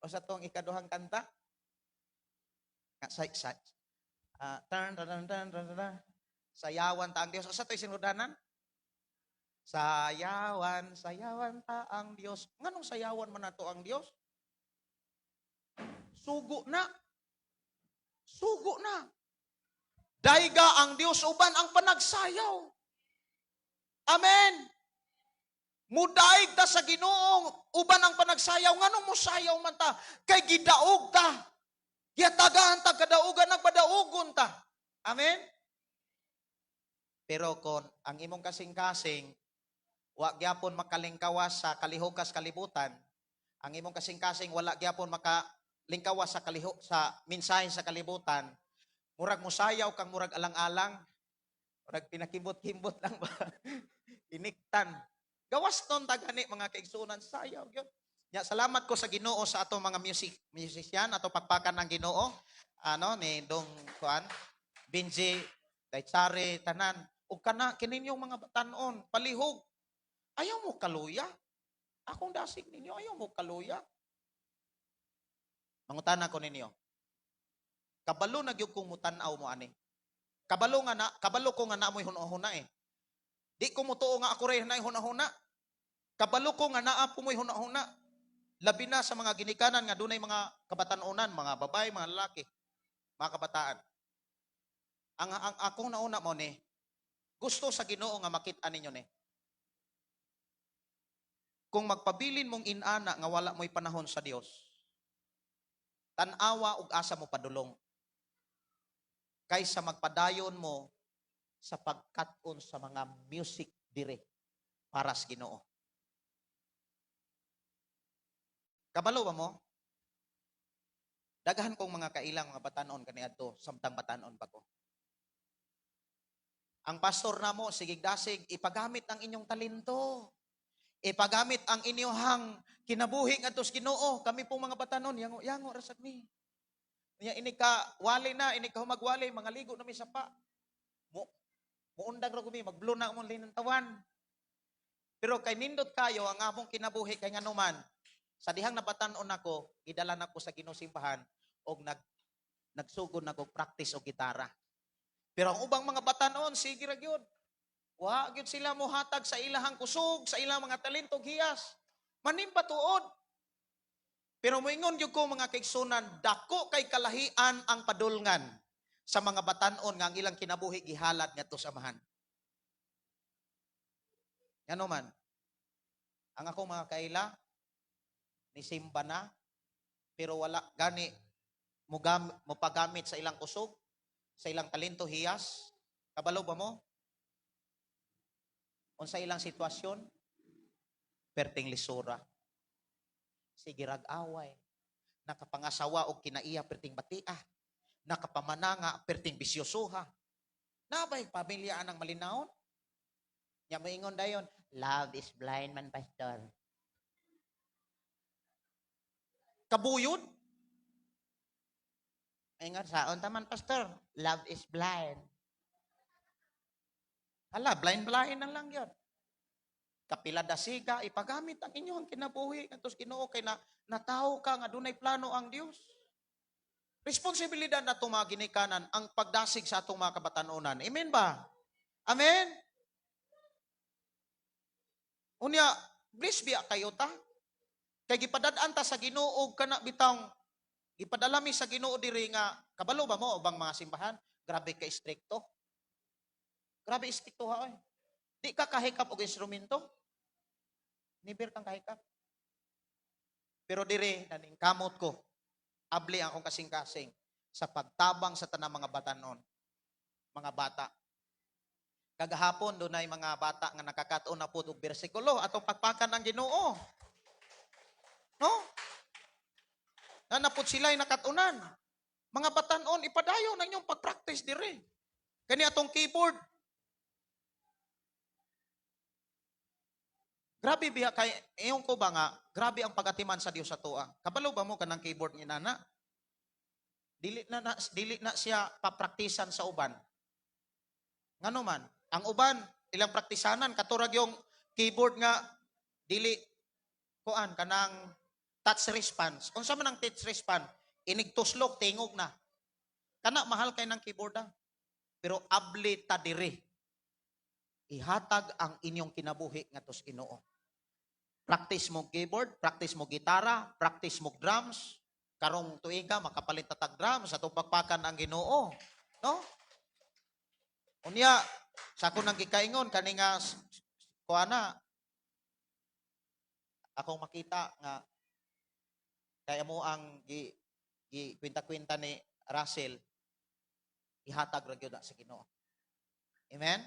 o sa atong ikaduhang kanta. Nga say tan tan tan tan tan tan. Sayawan ta ang Dios. Asa to'y sinudanan? Sayawan, sayawan ta ang Dios. Nganong sayawan man nato ang Dios? Sugo na. Sugo na. Dayga ang Dios uban ang panagsayaw. Amen. Mudaig ta sa Ginoo uban ang panagsayaw. Nganong musayaw man ta? Kay gidaog ta. Giyatagaan ta kadaugan, nagpadaugon ta. Amen. Pero kon ang imong kasing-kasing wa gyapon makalingkawas sa kalihokas kalibutan, ang imong kasing-kasing wala gyapon makalingkawas sa kalihok sa mensahe sa kalibutan, murag musayaw kang murag alang-alang, murag pinakibot-kimbot lang ba? Iniktan. Gawas ton tagani, mga kaigsuonan, sayaw gyud. Ya, salamat ko sa Ginoo sa atong mga musician, ato pakpakan ng Ginoo. Ano ni dong kuan Benji, Daytsare, tanan. Ug kana kininyong mga batanon, palihog. Ayaw mo kaluya. Akong dasig ninyo, ayaw mo kaluya. Mangutana ko ninyo. Kabalo na gyud kong mutan-aw mo ani. Kabalo nga na, kabalo ko nga naa mo'y huna-huna eh. Di ko mutuo nga ako ray naay huna-huna. Kabalo ko nga naa po mo'y huna-huna. Labi na sa mga ginikanan nga dunay mga kabatanunan, mga babae, mga lalaki, mga kabataan. Ang akong nauna mo ni, gusto sa Ginoo nga makita ninyo ni. Kung magpabilin mong inana nga wala mo'y panahon sa Dios, tan-awa og asa mo padulong kaysa magpadayon mo sa pagkat-on sa mga music dire para sa Ginoo. Kabalo ba mo? Daghan kong mga kailang mga batanon kaniadto samtang batanon pa ko. Ang pastor namo sige dasig, ipagamit ang inyong talento. Ipagamit ang inyong kinabuhi ngadto sa Ginoo. Kami pong mga batanon, yango yango ra sad mi. Nya ini ka wali na, ini ka humagwali, mga ligo na mi sa pa. Mo muundang ra kami, magblue na among linantawan. Pero kay nindot kayo ang among kinabuhi kay nganuman, sa dihang nabatan-on ako, gidala nako sa Ginoo simbahan og nagsugod na og practice og gitara. Pero ang ubang mga batanon, sige ra gyud. Wa gyud sila mohatag sa ilahang kusog, sa ilang mga talento hiyas. Manimba tuod. Pero moingon gyud ko, mga kaigsunan, dako kay kalahian ang padulngan sa mga batanon nga ang ilang kinabuhi gihalad ngadto sa Amahan. Ngano man, ang akong mga kaila nisimba na pero wala gani mopagamit sa ilang kusog, sa ilang talento hiyas. Kabalo ba mo? Unsa ilang sitwasyon? Perting lisura. Sige rag away. Nakapangasawa og kinaiya perting batia. Nakapamananga perting bisyosoha. Nabay pamilya anang malinawon? Nya moingon dayon, "Love is blind man, pastor." Kabuyod? Ingon, "Saon taman, pastor? Love is blind." Hala, blind-blind na lang yun. Kapila dasiga, ipagamit ang inyong kinabuhi. Ngadto sa Ginoo kay na natawo ka nga dunay plano ang Dios. Responsibilidad na itong mga ginikanan ang pagdasig sa atong mga kabatanunan. Amen ba? Amen? Unya, bless biya kayo ta. Kay gipadad-an ta sa Ginoo kana bitang gipadala mi sa Ginoo diri nga kabalo ba mo ubang mga simbahan? Grabe ka istrikto. Grabe istrikto ha oy. Di ka kahikap og instrumento. Never kang kahikap. Pero dire naning kamot ko. Abli ang akong kasing-kasing sa pagtabang sa tanang mga batanon, mga bata. Kagahapon dunay mga bata nga nakakatuon na pud og bersikulo atong pakpakan ang Ginoo. No? Na napud sila nakatunan. Mga batanon, ipadayon ang inyong pag-practice dire. Kani atong keyboard. Grabe biya kay iyon ko ba nga grabe ang pagatiman sa Dios sa atoa. Kabalo ba mo kanang keyboard ni nana? Dili na siya papraktisan sa uban. Ngano man, ang uban ilang praktisanan katurag yung keyboard nga dili kuan kanang touch response. Unsa man ang touch response? Inig tuslok tingog na. Kana mahal kay ng keyboard ah. Pero abli ta diri. Ihatag ang inyong kinabuhi ngadto sa Ginoo. Practice mo keyboard, practice mo gitara, practice mo drums. Karong tuiga makapalit ta tag drums atong pakpakan ang Ginoo. No? Unya sa ako nang gikaingon kani nga kuana akong makita nga kaya mo ang gi, gi kwenta-kwenta ni Russell, ihatag ra gyud na sa Ginoo. Amen?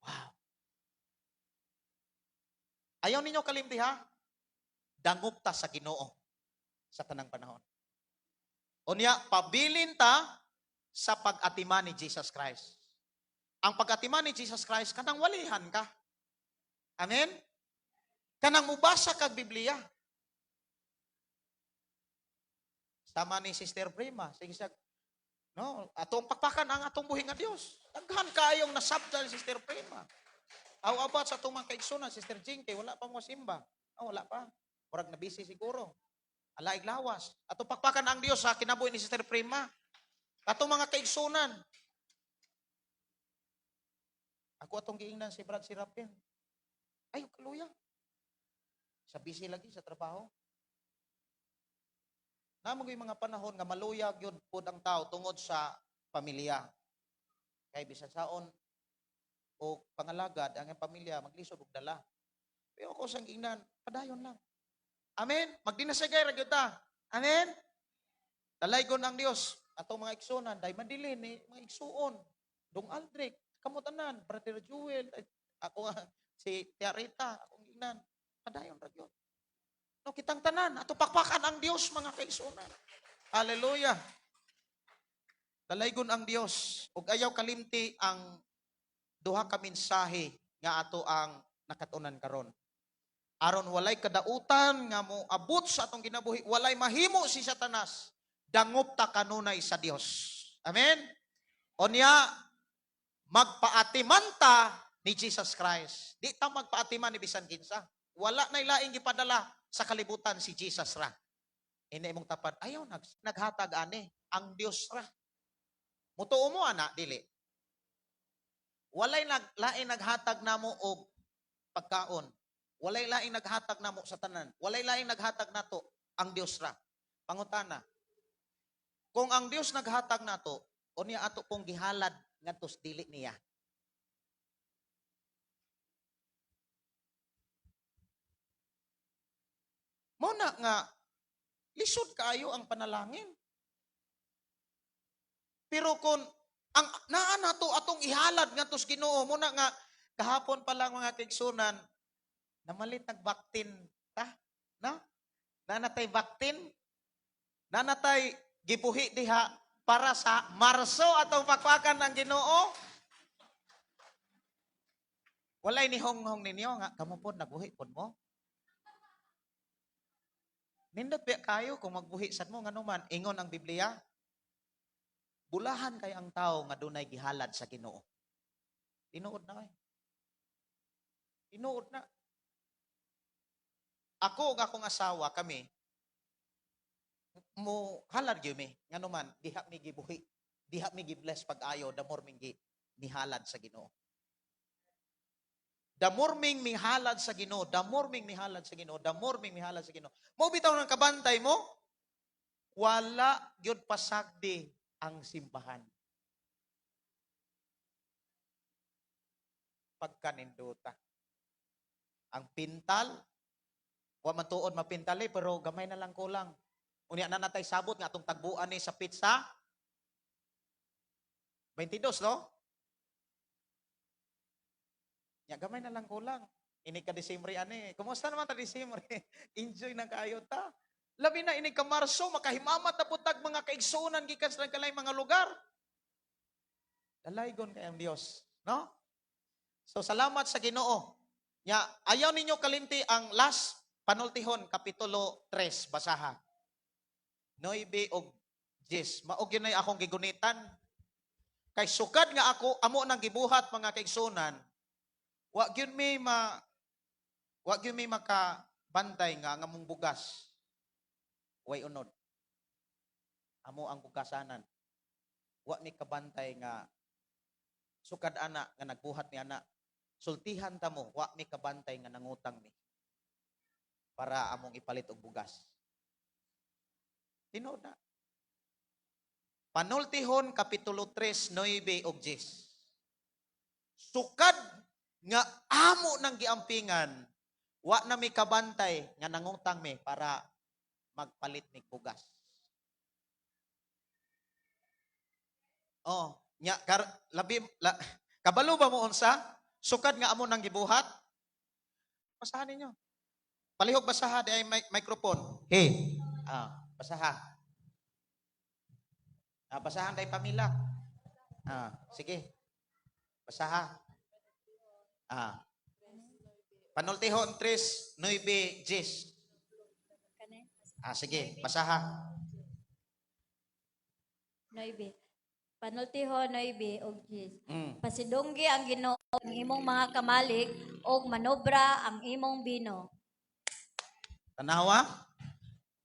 Wow. Ayaw ninyo kalimti ha? Dangop ta sa Ginoo sa tanang panahon. Unya, pabilin ta sa pag-atiman ni Jesus Christ. Ang pag-atiman ni Jesus Christ, kanang walihan ka. Amen? Kanang mubasa kag Biblia. Sama ni Sister Prima. Sige siya, no, atong pakpakan ang atong buhi nga Dios. Daghan kaayong nasabdal Sister Prima. Aw abat sa atong mga kaigsunan, Sister Jinky, wala pa mo simba. Ah, wala pa. Murag na busy siguro. Alaig lawas. Atong pakpakan ang Dios sa kinabuhi ni Sister Prima. Atong mga kaigsunan. Ako atong giingnan si Brad Serapin. Ay, kaluya. Sa busy lagi sa trabaho. Namo gyud mga panahon nga maluyag gyud pud ang tao tungod sa pamilya. Kay bisan saon o pangalagad ang iyang pamilya maglisod og dala. Pero ako sang ingnan, padayon lang. Amen. Magdinasagay ra gyud ta. Amen. Dalaygon ang Dios atong mga igsunan, day madilin ni mga igsuon. Dong Aldrich, kamutanan, Brother Jewel, ay, ako nga si Tia Rita, akong ingnan, padayon ra gyud. No, kitang tanan, ato pakpakan ang Dios mga kaigsunan. Hallelujah. Dalaygon ang Dios ug ayaw kalimti ang duha ka mensahe nga ato ang nakatunan karon. Aron walay kadautan nga moabot sa atong kinabuhi, walay mahimo si Satanas, dangop ta kanunay sa Dios. Amen. Unya magpaatiman ta ni Jesus Christ. Di ta magpaatiman ni bisan kinsa. Wala nay laing gipadala sa kalibutan si Jesus ra. Ina imong tapad, ayaw naghatag ani ang Dios ra. Mutuo mo ana dili. Walay laing naghatag namo og pagkaon. Walay laing naghatag namo sa tanan. Walay laing naghatag nato ang Dios ra. Pangutana. Kung ang Dios naghatag nato, unya ato pong gihalad ngadto sa dili niya. Mao na nga lisod kaayo ang panalangin. Pero kung ang naa nato atong ihalad ngadto sa Ginoo, mo na nga kahapon pa lang mga kaigsunan, namalit nagbaktin ta, no? Nanatay baktin, nanatay gibuhi diha para sa Marso atong pakpakan ang Ginoo. Walay ni honghong ninyo nga kamo pod nagbuhi pod mo. Nindot biya kayo kung magbuhi sad mo ngano man ingon ang Biblia. Bulahan kay ang tao nga dunay gihalad sa Ginoo. Tinuod na kay. Tinuod na. Ako ug akong asawa kami mo halad gyud mi, ngano man diha mi gibuhi, diha mi gi-bless pag-ayo, the more ming gi mihalad sa Ginoo. The more ming mihalad sa Ginoo, the more ming mihalad sa Ginoo, the more ming mihalad sa Ginoo. Mo bitaw ng kabantay mo, wala gyud pasagdi ang simbahan. Pagkaninduta. Ang pintal, wa man tuod mapintal eh, pero gamay na lang kulang. Unya na natay sabot nga atong tagbuan ni sa pizza. 22, no? Ya, gamay na lang kulang. Ini ka Disyembre ani. Kumusta naman ta Disyembre? Enjoy na kaayo ta. Labi na ini ka Marso, makahimamat na putag mga kaigsuonan gikan sa nagkalay mga lugar. Dalaygon kay ang Dios, no? So salamat sa Ginoo. Nya ayaw ninyo kalimti ang last panultihon kapitulo 3 basaha. 9 og 10. Mao gyud nay akong gigunitan. Kay sukad nga ako amo nang gibuhat, mga kaigsuonan, wa gyud mi makabantay nga ang among bugas way unod. Amo ang bugasanan. Wa mi kabantay nga sukad ana nga nagbuhat ni ana. Sultihan ta mo, wa mi kabantay nga nangutang mi para among ipalit og bugas. Tinuod na. Panultihon kapitulo 3, 9 og 10. Sukad nga amo nang giampingan, wa na mi kabantay nga nangutang mi para magpalit mig bugas. Oh, nya kar, labi la, kabalo ba mo unsa? Sukad nga amo nang gibuhat? Basahan ninyo. Palihog basaha di ay microphone. Hey. Ah, basaha. Ah, basahan day pamila. Ah, sige. Basaha. Ah. Panultihon 3, 9, 10. Ah, sige, basaha. 9. Panultihon 9 og 10. Pasidunggi ang Ginoo ang imong mga kamalig og manobra ang imong bino. Tanawa?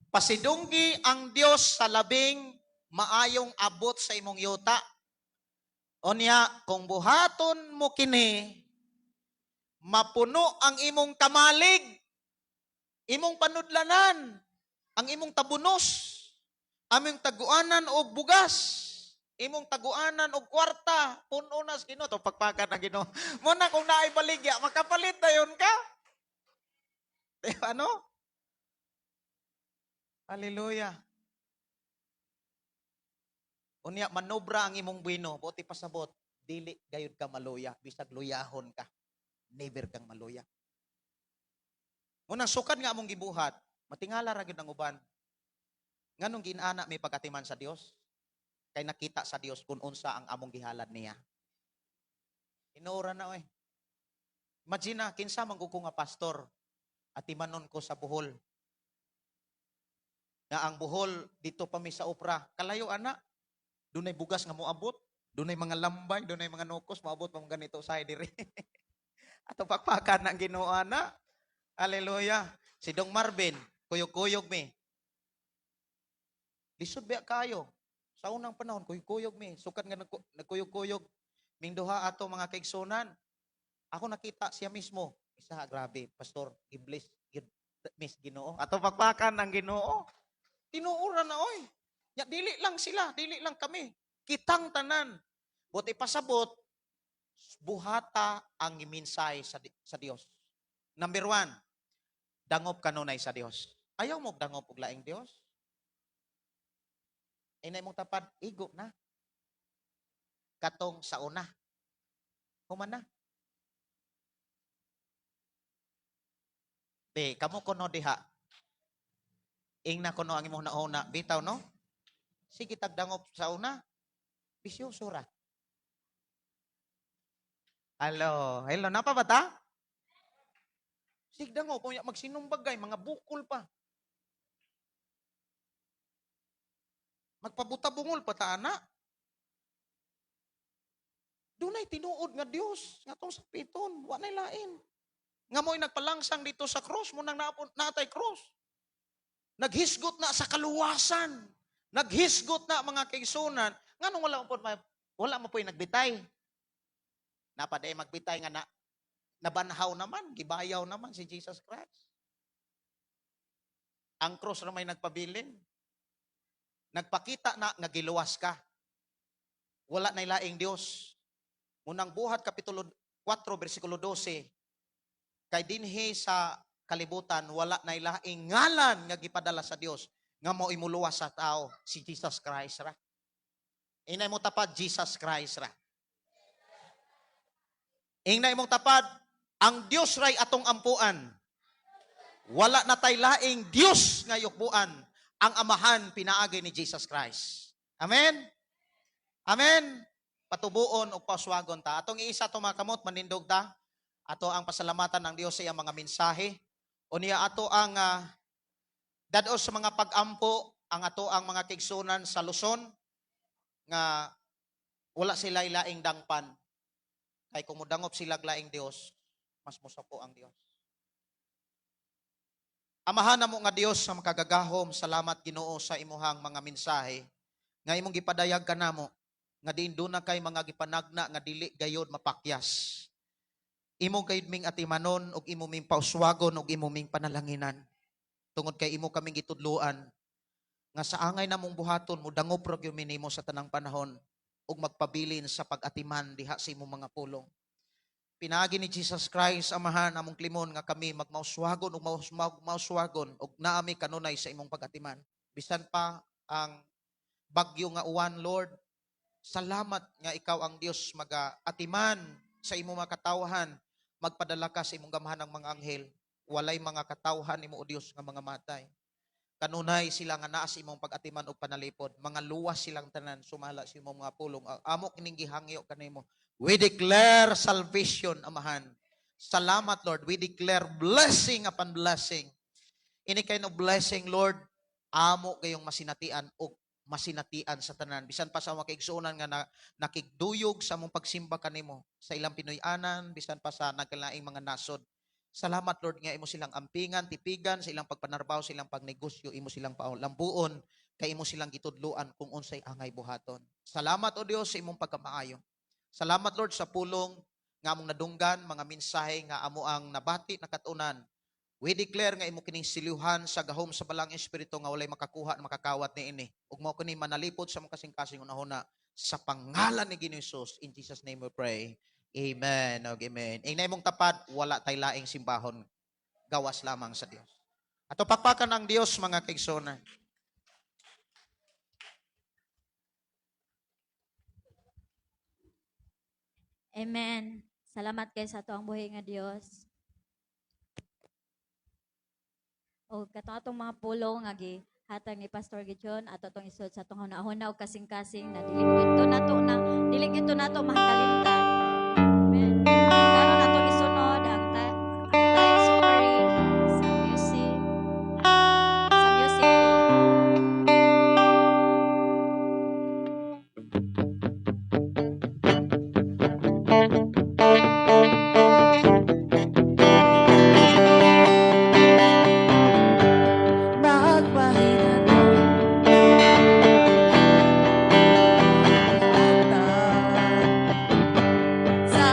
Pasidunggi ang Dios sa labing maayong abot sa imong yuta. Unya, kung buhaton mo kini, mapuno ang imong kamalig, imong panudlanan, ang imong tabunos, aming taguanan og bugas, imong taguanan og kwarta, puno na sa Ginoo. To pagpakan ang Ginoo. Muna kung naay baligya, makapalit dayon ka. Di ba, ano? Hallelujah. Unya manobra ang imong bino, buti pasabot, dili gayud ka maluya, bisag luyahon ka. Never kang maluya. Munang sukad nga among gibuhat, matingala ra gyud ang uban. Nganong ginana may pagkatiman sa Dios? Kay nakita sa Dios kung unsa ang among gihalad niya. Inuora na oy. Imagine na, kinsa man ko nga pastor, atimanon ko sa Bohol. Nga ang Bohol, dito pa mi sa Opra. Kalayo ana, dunay bugas nga moabot, dunay mga lambay, dunay mga nukos, moabot pa mga ganito sa diri. Ato pakpakan ang Ginoo ana. Hallelujah. Si Dong Marvin, kuyog-kuyog mi. Lisod biya kayo. Sa unang panahon, kuyog-kuyog mi. Sukad nga nagkuyog-kuyog. Ming duha ato mga kaigsunan. Ako nakita siya mismo. Isa, grabe, pastor, iblis, miss Ginoo. Ato pakpakan ang Ginoo. Tinuura na oy. Ya, dili lang sila, dili lang kami. Kitang tanan. Buti pasabot, buhata ang iminsay sa Dios. Number 1, dangop kanunay sa Dios. Ayaw mo dangop og laing Dios. Inay mong tapad, igo na. Katong sa una. Human na. Be, kamo kuno diha. Ingna kuno ang imong nauna, bitaw no? Sige tagdangop sa una. Bisyoso ra. Hello, hello, napa ba ta? Sige dangop, unya magsinumbagay, mga bukol pa. Magpabuta-bungol pa ta ana. Dunay tinuod nga Dios nga atong sapiton, wa nay lain. Nga mo'y nagpalangsang dito sa cross, mo nang naapon natay cross. Naghisgot na sa kaluwasan. Naghisgot na, mga kaigsunan. Nganong wala mo po'y nagbitay? Napaday magbitay nga na nabanhaw naman, gibayaw naman si Jesus Christ. Ang cross ra may nagpabilin. Nagpakita na nga giluwas ka. Wala na laing Dios. Munang Buhat Kapitulo 4 bersikulo 12, kay dinhi sa kalibutan wala na laing ngalan nga gipadala sa Dios nga mao imuluwas sa tao, si Jesus Christ ra. Inay mo tapad, Jesus Christ ra. Ingna imong tapad, ang Dios ray atong ampuan. Wala na tay laing Dios nga yukbuan, ang Amahan pinaagi ni Jesus Christ. Amen. Amen. Patubuon og pauswagon ta. Atong iisa to mga kamot, manindog ta. Ato ang pasalamatan ng Dios sa iyang mga mensahe. Unya ato ang dad-os sa mga pag-ampo ang ato ang mga kaigsunan sa Luzon nga wala sila laing dangpan. Kay kung mudangop sila laing Dios, mas mosako ang Dios. Amahan namo nga Dios sa makagagahom, salamat Ginoo sa imuhang mga mensahe nga imong gipadayag kanamo nga diin duna kay mga gipanagna nga dili gayod mapakyas. Imo gayud ming atimanon ug imo ming pauswagon ug imo ming panalanginan. Tungod kay imo kaming gitudloan nga sa angay namong buhaton modangop ra gyud mi nimo sa tanang panahon ug magpabilin sa pag-atiman diha sa imong mga pulong. Pinaagi ni Jesus Christ, Amahan, among klimon nga kami magmauswagon ug mauswagon ug naami kanunay sa imong pag-atiman. Bisan pa ang bagyo nga uwan, Lord, salamat nga ikaw ang Dios maga-atiman sa imong mga katawhan, magpadala ka sa imong gamhanang mga anghel. Walay mga katawhan nimo, o Dios, nga mga matay. Kanunay sila nga naa sa imong pag-atiman ug panalipod. Mga luwas silang tanan sumala sa imong mga pulong. Ang amo kining gihangyo kanimo. We declare salvation, Amahan. Salamat, Lord. We declare blessing upon blessing. Any kind of blessing, Lord, amo kayong masinatian o masinatian sa tanan. Bisan pa sa mga kaigsuonan nga nakigduyog sa among pagsimba kanimo sa ilang Pinoy-anan, bisan pa sa nagkalaing mga nasod. Salamat, Lord, nga imo silang ampingan, tipigan sa ilang pagpanarbaho, sa ilang pagnegosyo, imo silang lambuon, kay imo silang gitudloan kung unsay angay buhaton. Salamat, O Dios, sa imong pagkamaayo. Salamat, Lord, sa pulong nga among nadunggan, mga mensahe nga amo ang nabati, nakatunan. We declare nga imo kining silyuhan sa gahom sa Balaang Espiritu nga walay makakuha at makakawat niini. Ug mao kini manalipod sa among kasing-kasing hunahuna sa pangalan ni Ginoong Hesus. In Jesus' name we pray. Amen. Og amen. Ingna imong tapad, wala tay laing simbahon. Gawas lamang sa Dios. Ato pakpakan ang Dios, mga kaigsuonan. Amen. Salamat kay sa ato ang buhi nga Dios. O katong atong mga pulong nga gihatag ni Pastor Gideon ato tong isod sa atong hunahuna og kasing-kasing na dili gyud to nato na dili gyud to nato makalimtan. Amen. Karon atong isunod ang tithes offering sa music team. Magpahinatong sa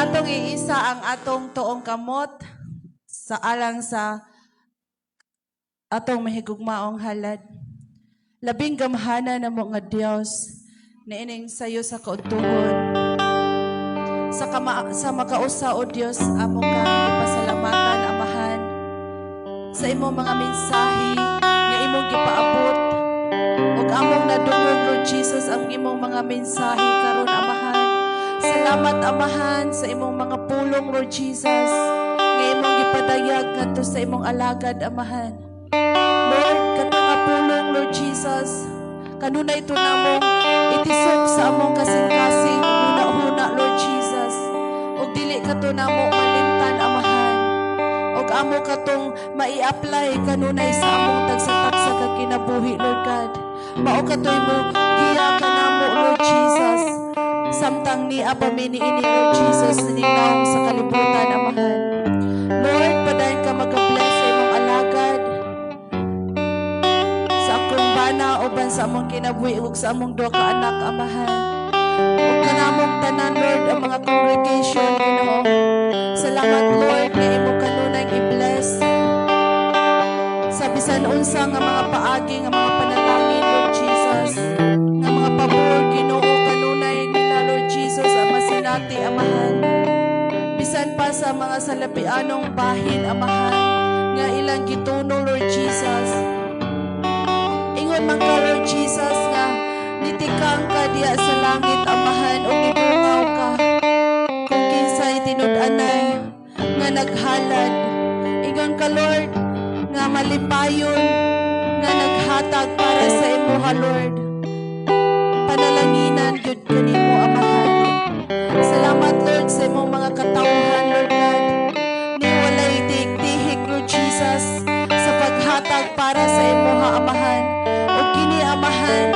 atong iisa ang atong tuong kamot sa alang sa atong mahigugmaong halad. Labing gamhana namo nga Dios, niining sayo sa kaudtuhon. Sa makausa, O Dios, amo kang ipasalamatan, Amahan, sa imong mga mensahe nga imong gipaabot ug among nadungog, Lord Jesus, ang imong mga mensahe karon, Amahan. Salamat, Amahan, sa imong mga pulong, Lord Jesus, nga imong gipadayag ngadto sa imong alagad, Amahan. Lord, kato nga pulong, Lord Jesus, kanunay ito namong itisok sa among kasing-kasing huna-huna, Lord Jesus. Ug dili kato namo malimtan, Amahan. Ug amo katong mai-apply kanunay sa among tagsa-tagsa ka kinabuhi, Lord God. Mao katoy mo giya kanamo, Lord Jesus. Samtang nia pa mi niini, Lord Jesus, ninawong sa kalibutan, Amahan. Lord, padayon ka mag-bless sa imong alagad, sa akong bana uban sa among kinabuhi ug sa among duha ka anak, Amahan. Ug kanamong tanan, Lord, ang mga congregation, Ginoo. Salamat, Lord, nga imo kanunay i-bless sa bisan unsa nga mga paagi, nga mga panalangin, Lord Jesus, nga mga pabor, Ginoo, kanunay nila, Lord Jesus, ang masinati, Amahan. Bisan pa sa mga salapianong bahin, Amahan, nga ilang gituno, Lord Jesus. Ingon man ka, Lord Jesus, nga nitikang ka diya sa langit, Amahan, ug nidungaw ka kung kinsay tinud-anay nga naghalad. Ingon ka, Lord, nga malipayon nga naghatag para sa imuha, Lord. Panalanginan gyud kanimo, Amahan. Salamat, Lord, sa imong mga katawhan, Lord God. Ni walay tihik, Lord Jesus, sa paghatag para sa imuha, Amahan. Ug kini, Amahan,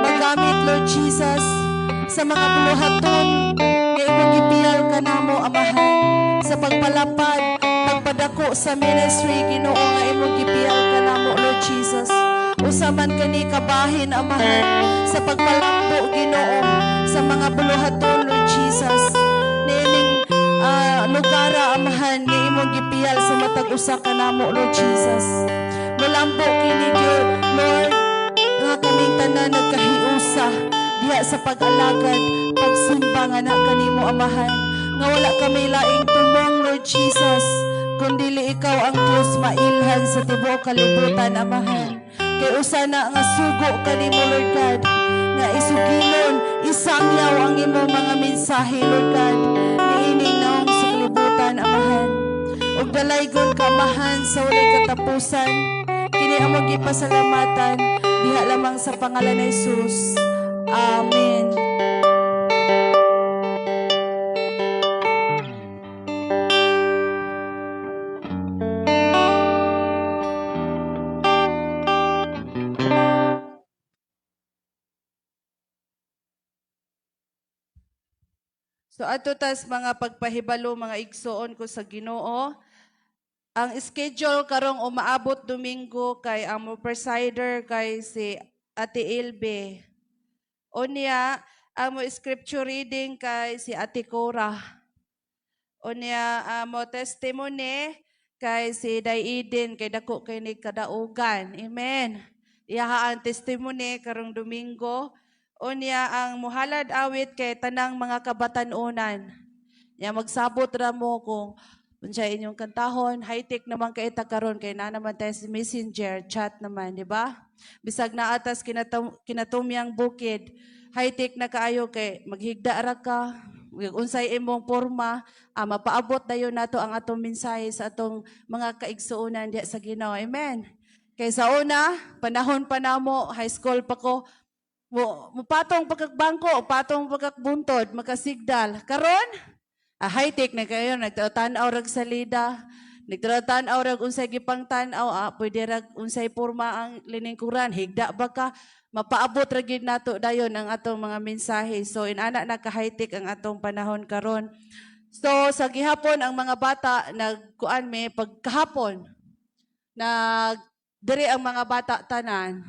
magamit, Lord Jesus, sa mga buluhaton nga imong gipiyal kanamo, Amahan, sa pagpalapad, pagpadako sa ministry, Ginoo, nga imong gipiyal kanamo, Lord Jesus. Usa man kani kabahin, Amahan, sa pagpalambo, Ginoo, sa mga buluhaton, Lord Jesus, niining lugara, Amahan, nga imong gipiyal sa matag usa kanamo, Lord Jesus. Mulambo kini gyud, Lord, nga kaming tanan nagkahiusa diha sa pag-alagad, pagsimba nga na kanimo, Amahan, nga wala kami laing tumong, Lord Jesus, kundili ikaw ang Dios mailhan sa tibuok kalibutan, Amahan. Kay usa na nga sugo kanimo, Lord God, nga isugilon, isangyaw ang imong mga mensahe, Lord God, niining naong sa kalibutan, Amahan. Ug dalaygon ka, Amahan, sa walay katapusan. Kini among gipasalamatan diha lamang sa pangalan ni Jesus. Amen. So ato tas mga pagpahibalo, mga igsoon ko sa Ginoo. Ang schedule karong umaabot Domingo kay ang mo presider kay si Ate Ilbe. Unya ang mo scripture reading kay si Ate Cora. Unya ang mo testimony kay si Day Eden kay dako kay ni kadaugan. Amen. Iyaha ang testimony karong Domingo. Unya ang muhalad awit kay tanang mga kabatanunan. Ya magsabot ra mo kung unsa inyong kantahon, high-tech naman kay ta karon kay na naman tayo sa messenger, chat naman, di ba? Bisag naa tas kinatumyang bukid, high-tech na kaayo kay maghigda ra ka, unsay imong porma, mapaabot dayon nato ang atong mensahe sa atong mga kaigsuonan diha sa Ginoo. Amen. Kay sa una, panahon pa namo, high school pa ko, mo mupatong pagkakbangko, patong pagkakbuntod, makasigdal. Karon, high-tech na kayo, nagtan-aw rag salida, nagtan-aw rag unsay gipangtan-aw, pwede rag unsay porma ang liningkuran, higda ba ka, mapaabot ra gyud nato dayon ang atong mga mensahe. So inana na ka high-tech ang atong panahon karon. So sa gihapon ang mga bata nagkuan me pagkahapon nag diri ang mga bata tanan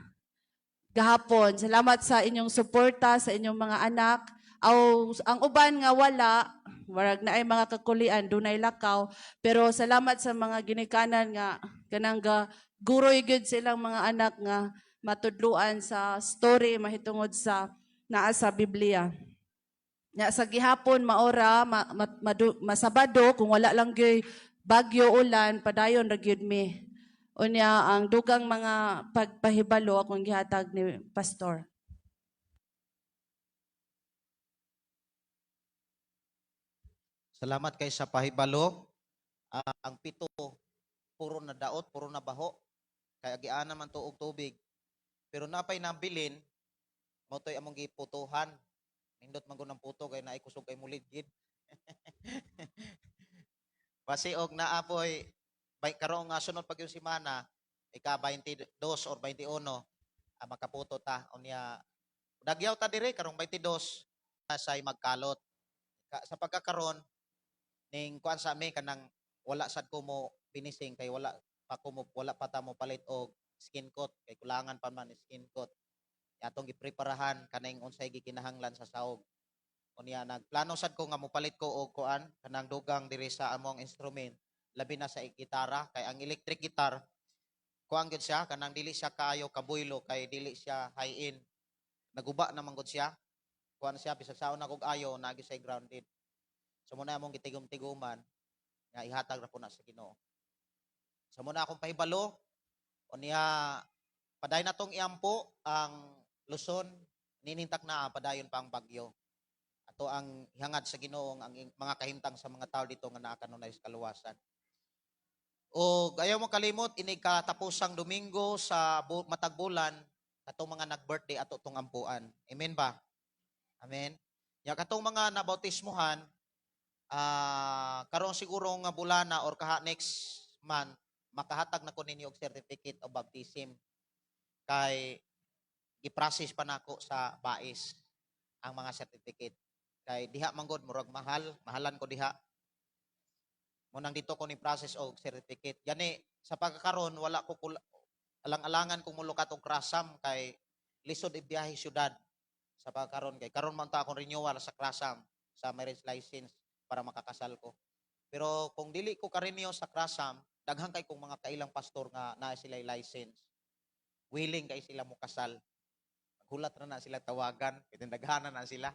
gahapon. Salamat sa inyong suporta sa inyong mga anak. Aw, ang uban nga wala, warag na ay mga kakulian, dunay lakaw, pero salamat sa mga ginikanan nga kanang ga guroy gyud silang mga anak nga matudluan sa story mahitungod sa naa sa Biblia. Nya sa gihapon maora masabado kung wala lang gyud bagyo, ulan, padayon ra gyud mi. Unya ang dugang mga pagpahibalo akong gihatag ni pastor. Salamat kay sa pahibalo. Ang pito puro na daot, puro na baho. Kay agiana man to og tubig. Pero napay nabilin mao toy among giputuhan. Nindot man gud ang puto kay naay kusog kay mulidgid. Basi og naa poy bay karon nga sunod pag yung semana, ika 22 or 21, makaputo ta. Unya dagyaw ta dire karong 22 say magkalot. Sa pagkakaron ning kuan sa mi kanang wala sad ko mo finishing kay wala pa ta mo palit og skin coat kay kulangan pa man skin coat. Atong gipreparahan kaning unsay gikinahanglan sa saog. Unya nagplano sad ko nga mopalit ko og kuan kanang dugang diri sa among instrument, labi na sa gitara, kay ang electric guitar kuan gyud siya, kanang dili siya kaayo kabuylo kay dili siya high end, naguba naman gud siya, kuan siya bisag saon na kog ayo naagi siya grounded. So muna among gitigom-tiguman nga ihatag ra po na sa Ginoo. So muna akong pahibalo. Unya padayon natong iampo ang Luzon, ninintak na padayon pa ang bagyo. Ato ang ihangad sa Ginoo ang mga kahimtang sa mga tao dito nga naa kanunay sa kaluwasan. O ayaw mo kalimot inig katapusang Domingo sa matag bulan katong mga nag-birthday ato tong ampuan. Amen ba? Amen. Ya katong mga nabautismohan, karon siguro nga bulana or kaha next month makahatag na ko ninyo og certificate of baptism kay gi-process pa nako sa bais ang mga certificate kay diha man gud murag mahal, mahalan ko diha mo nang dito ko ni process og certificate. Gani sa pagkakaron wala ko alang-alangan kung mulukat og krasam kay lisod ibiyahe syudad sa pagkakaron kay karon man ta akong renewal sa krasam sa marriage license para makakasal ko. Pero kung dili ko ka-renew sa krasam, daghan kay kong mga kailang pastor nga naa sila license. Willing kay sila mo kasal. Maghulat ra na sila tawagan, kay daghanan na sila.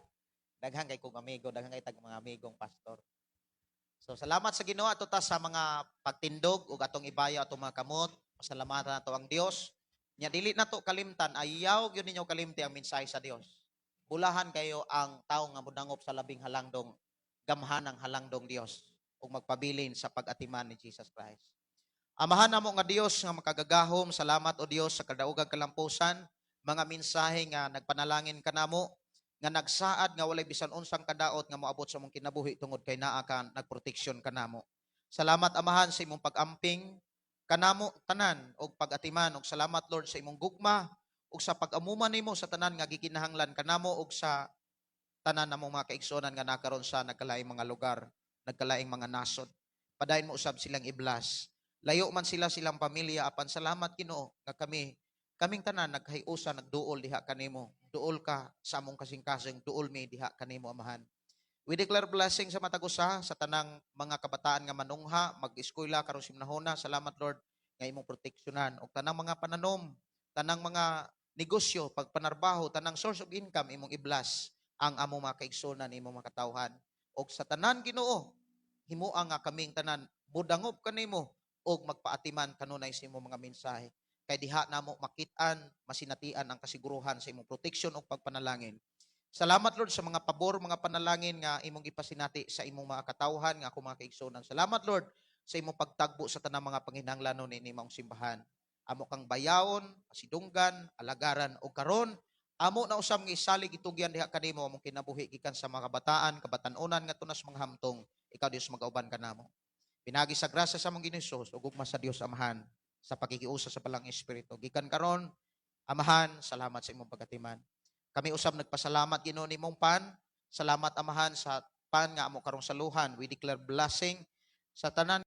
Daghan kay kong amigo, daghan kay tag mga amigong pastor. So salamat sa Ginoo ato ta sa mga pagtindog ug atong ibayo atong mga kamot. Pasalamatan nato ang Dios. Nya dili nato kalimtan, ayaw gyud ninyo kalimti ang mensahe sa Dios. Bulahan kayo ang tawo nga modangop sa labing halangdong gamhanang halangdong Dios ug magpabilin sa pag-atiman ni Jesus Christ. Amahan namo nga Dios nga makagagahom, salamat o Dios sa kadaugang kalampusan, mga mensahe nga nagpanalangin kanamo, nga nagsaad nga walay bisan unsang kadaot nga moabot sa among kinabuhi tungod kay naa ka nagproteksyon kanamo. Salamat Amahan sa imong pag-amping kanamo tanan og pag-atiman, ug salamat Lord sa imong gugma ug sa pag-amuman nimo sa tanan nga gikinahanglan kanamo ug sa tanan namong mga kaigsuonan nga nakaron sa nagkalaing mga lugar, nagkalaing mga nasod. Padayon mo usab silang i-bless. Layo man sila silang pamilya, apan salamat Ginoo nga kaming tanan nagkahiusa, nagduol diha kanimo. Duol ka sa among kasing-kasing, duol mi diha kanimo Amahan. We declare blessing sa matag usa sa tanang mga kabataan nga manungha, mag-eskwela karon simnahona. Salamat Lord nga imong proteksyonan og tanang mga pananom, tanang mga negosyo, pagpanarbaho, tanang source of income imong i-bless ang among mga kaigsuonan, imong mga katawhan. Og sa tanan Ginoo, himua nga kaming tanan mudangop kanimo og magpaatiman kanunay sa imong mga mensahe. Kay diha namo makit-an, masinatian ang kasiguruhan sa imong protection ug pagpanalangin. Salamat Lord sa mga pabor, mga panalangin nga imong gipasinati sa imong mga katawhan nga akong mga kaigsuonan. Salamat Lord sa imong pagtagbo sa tanang mga panginahanglanon niini maong simbahan. Amo kang bayawon, pasidunggan, alagaran og karon amo na usab nga isalig itugyan diha kanimo among kinabuhi gikan sa mga kabataan, kabatan-onan ngadto na sa mga hamtong. Ikaw Dios magauban kanamo. Pinagi sa grasya sa among Ginoong Hesus ug gugma sa Dios Amahan sa pakikiusa sa Balaang Espiritu. Gikan karon, Amahan, salamat sa imong pagatiman. Kami usab nagpasalamat Ginoo nimong pan. Salamat Amahan sa pan nga amo karong saluhan. We declare blessing sa tanan.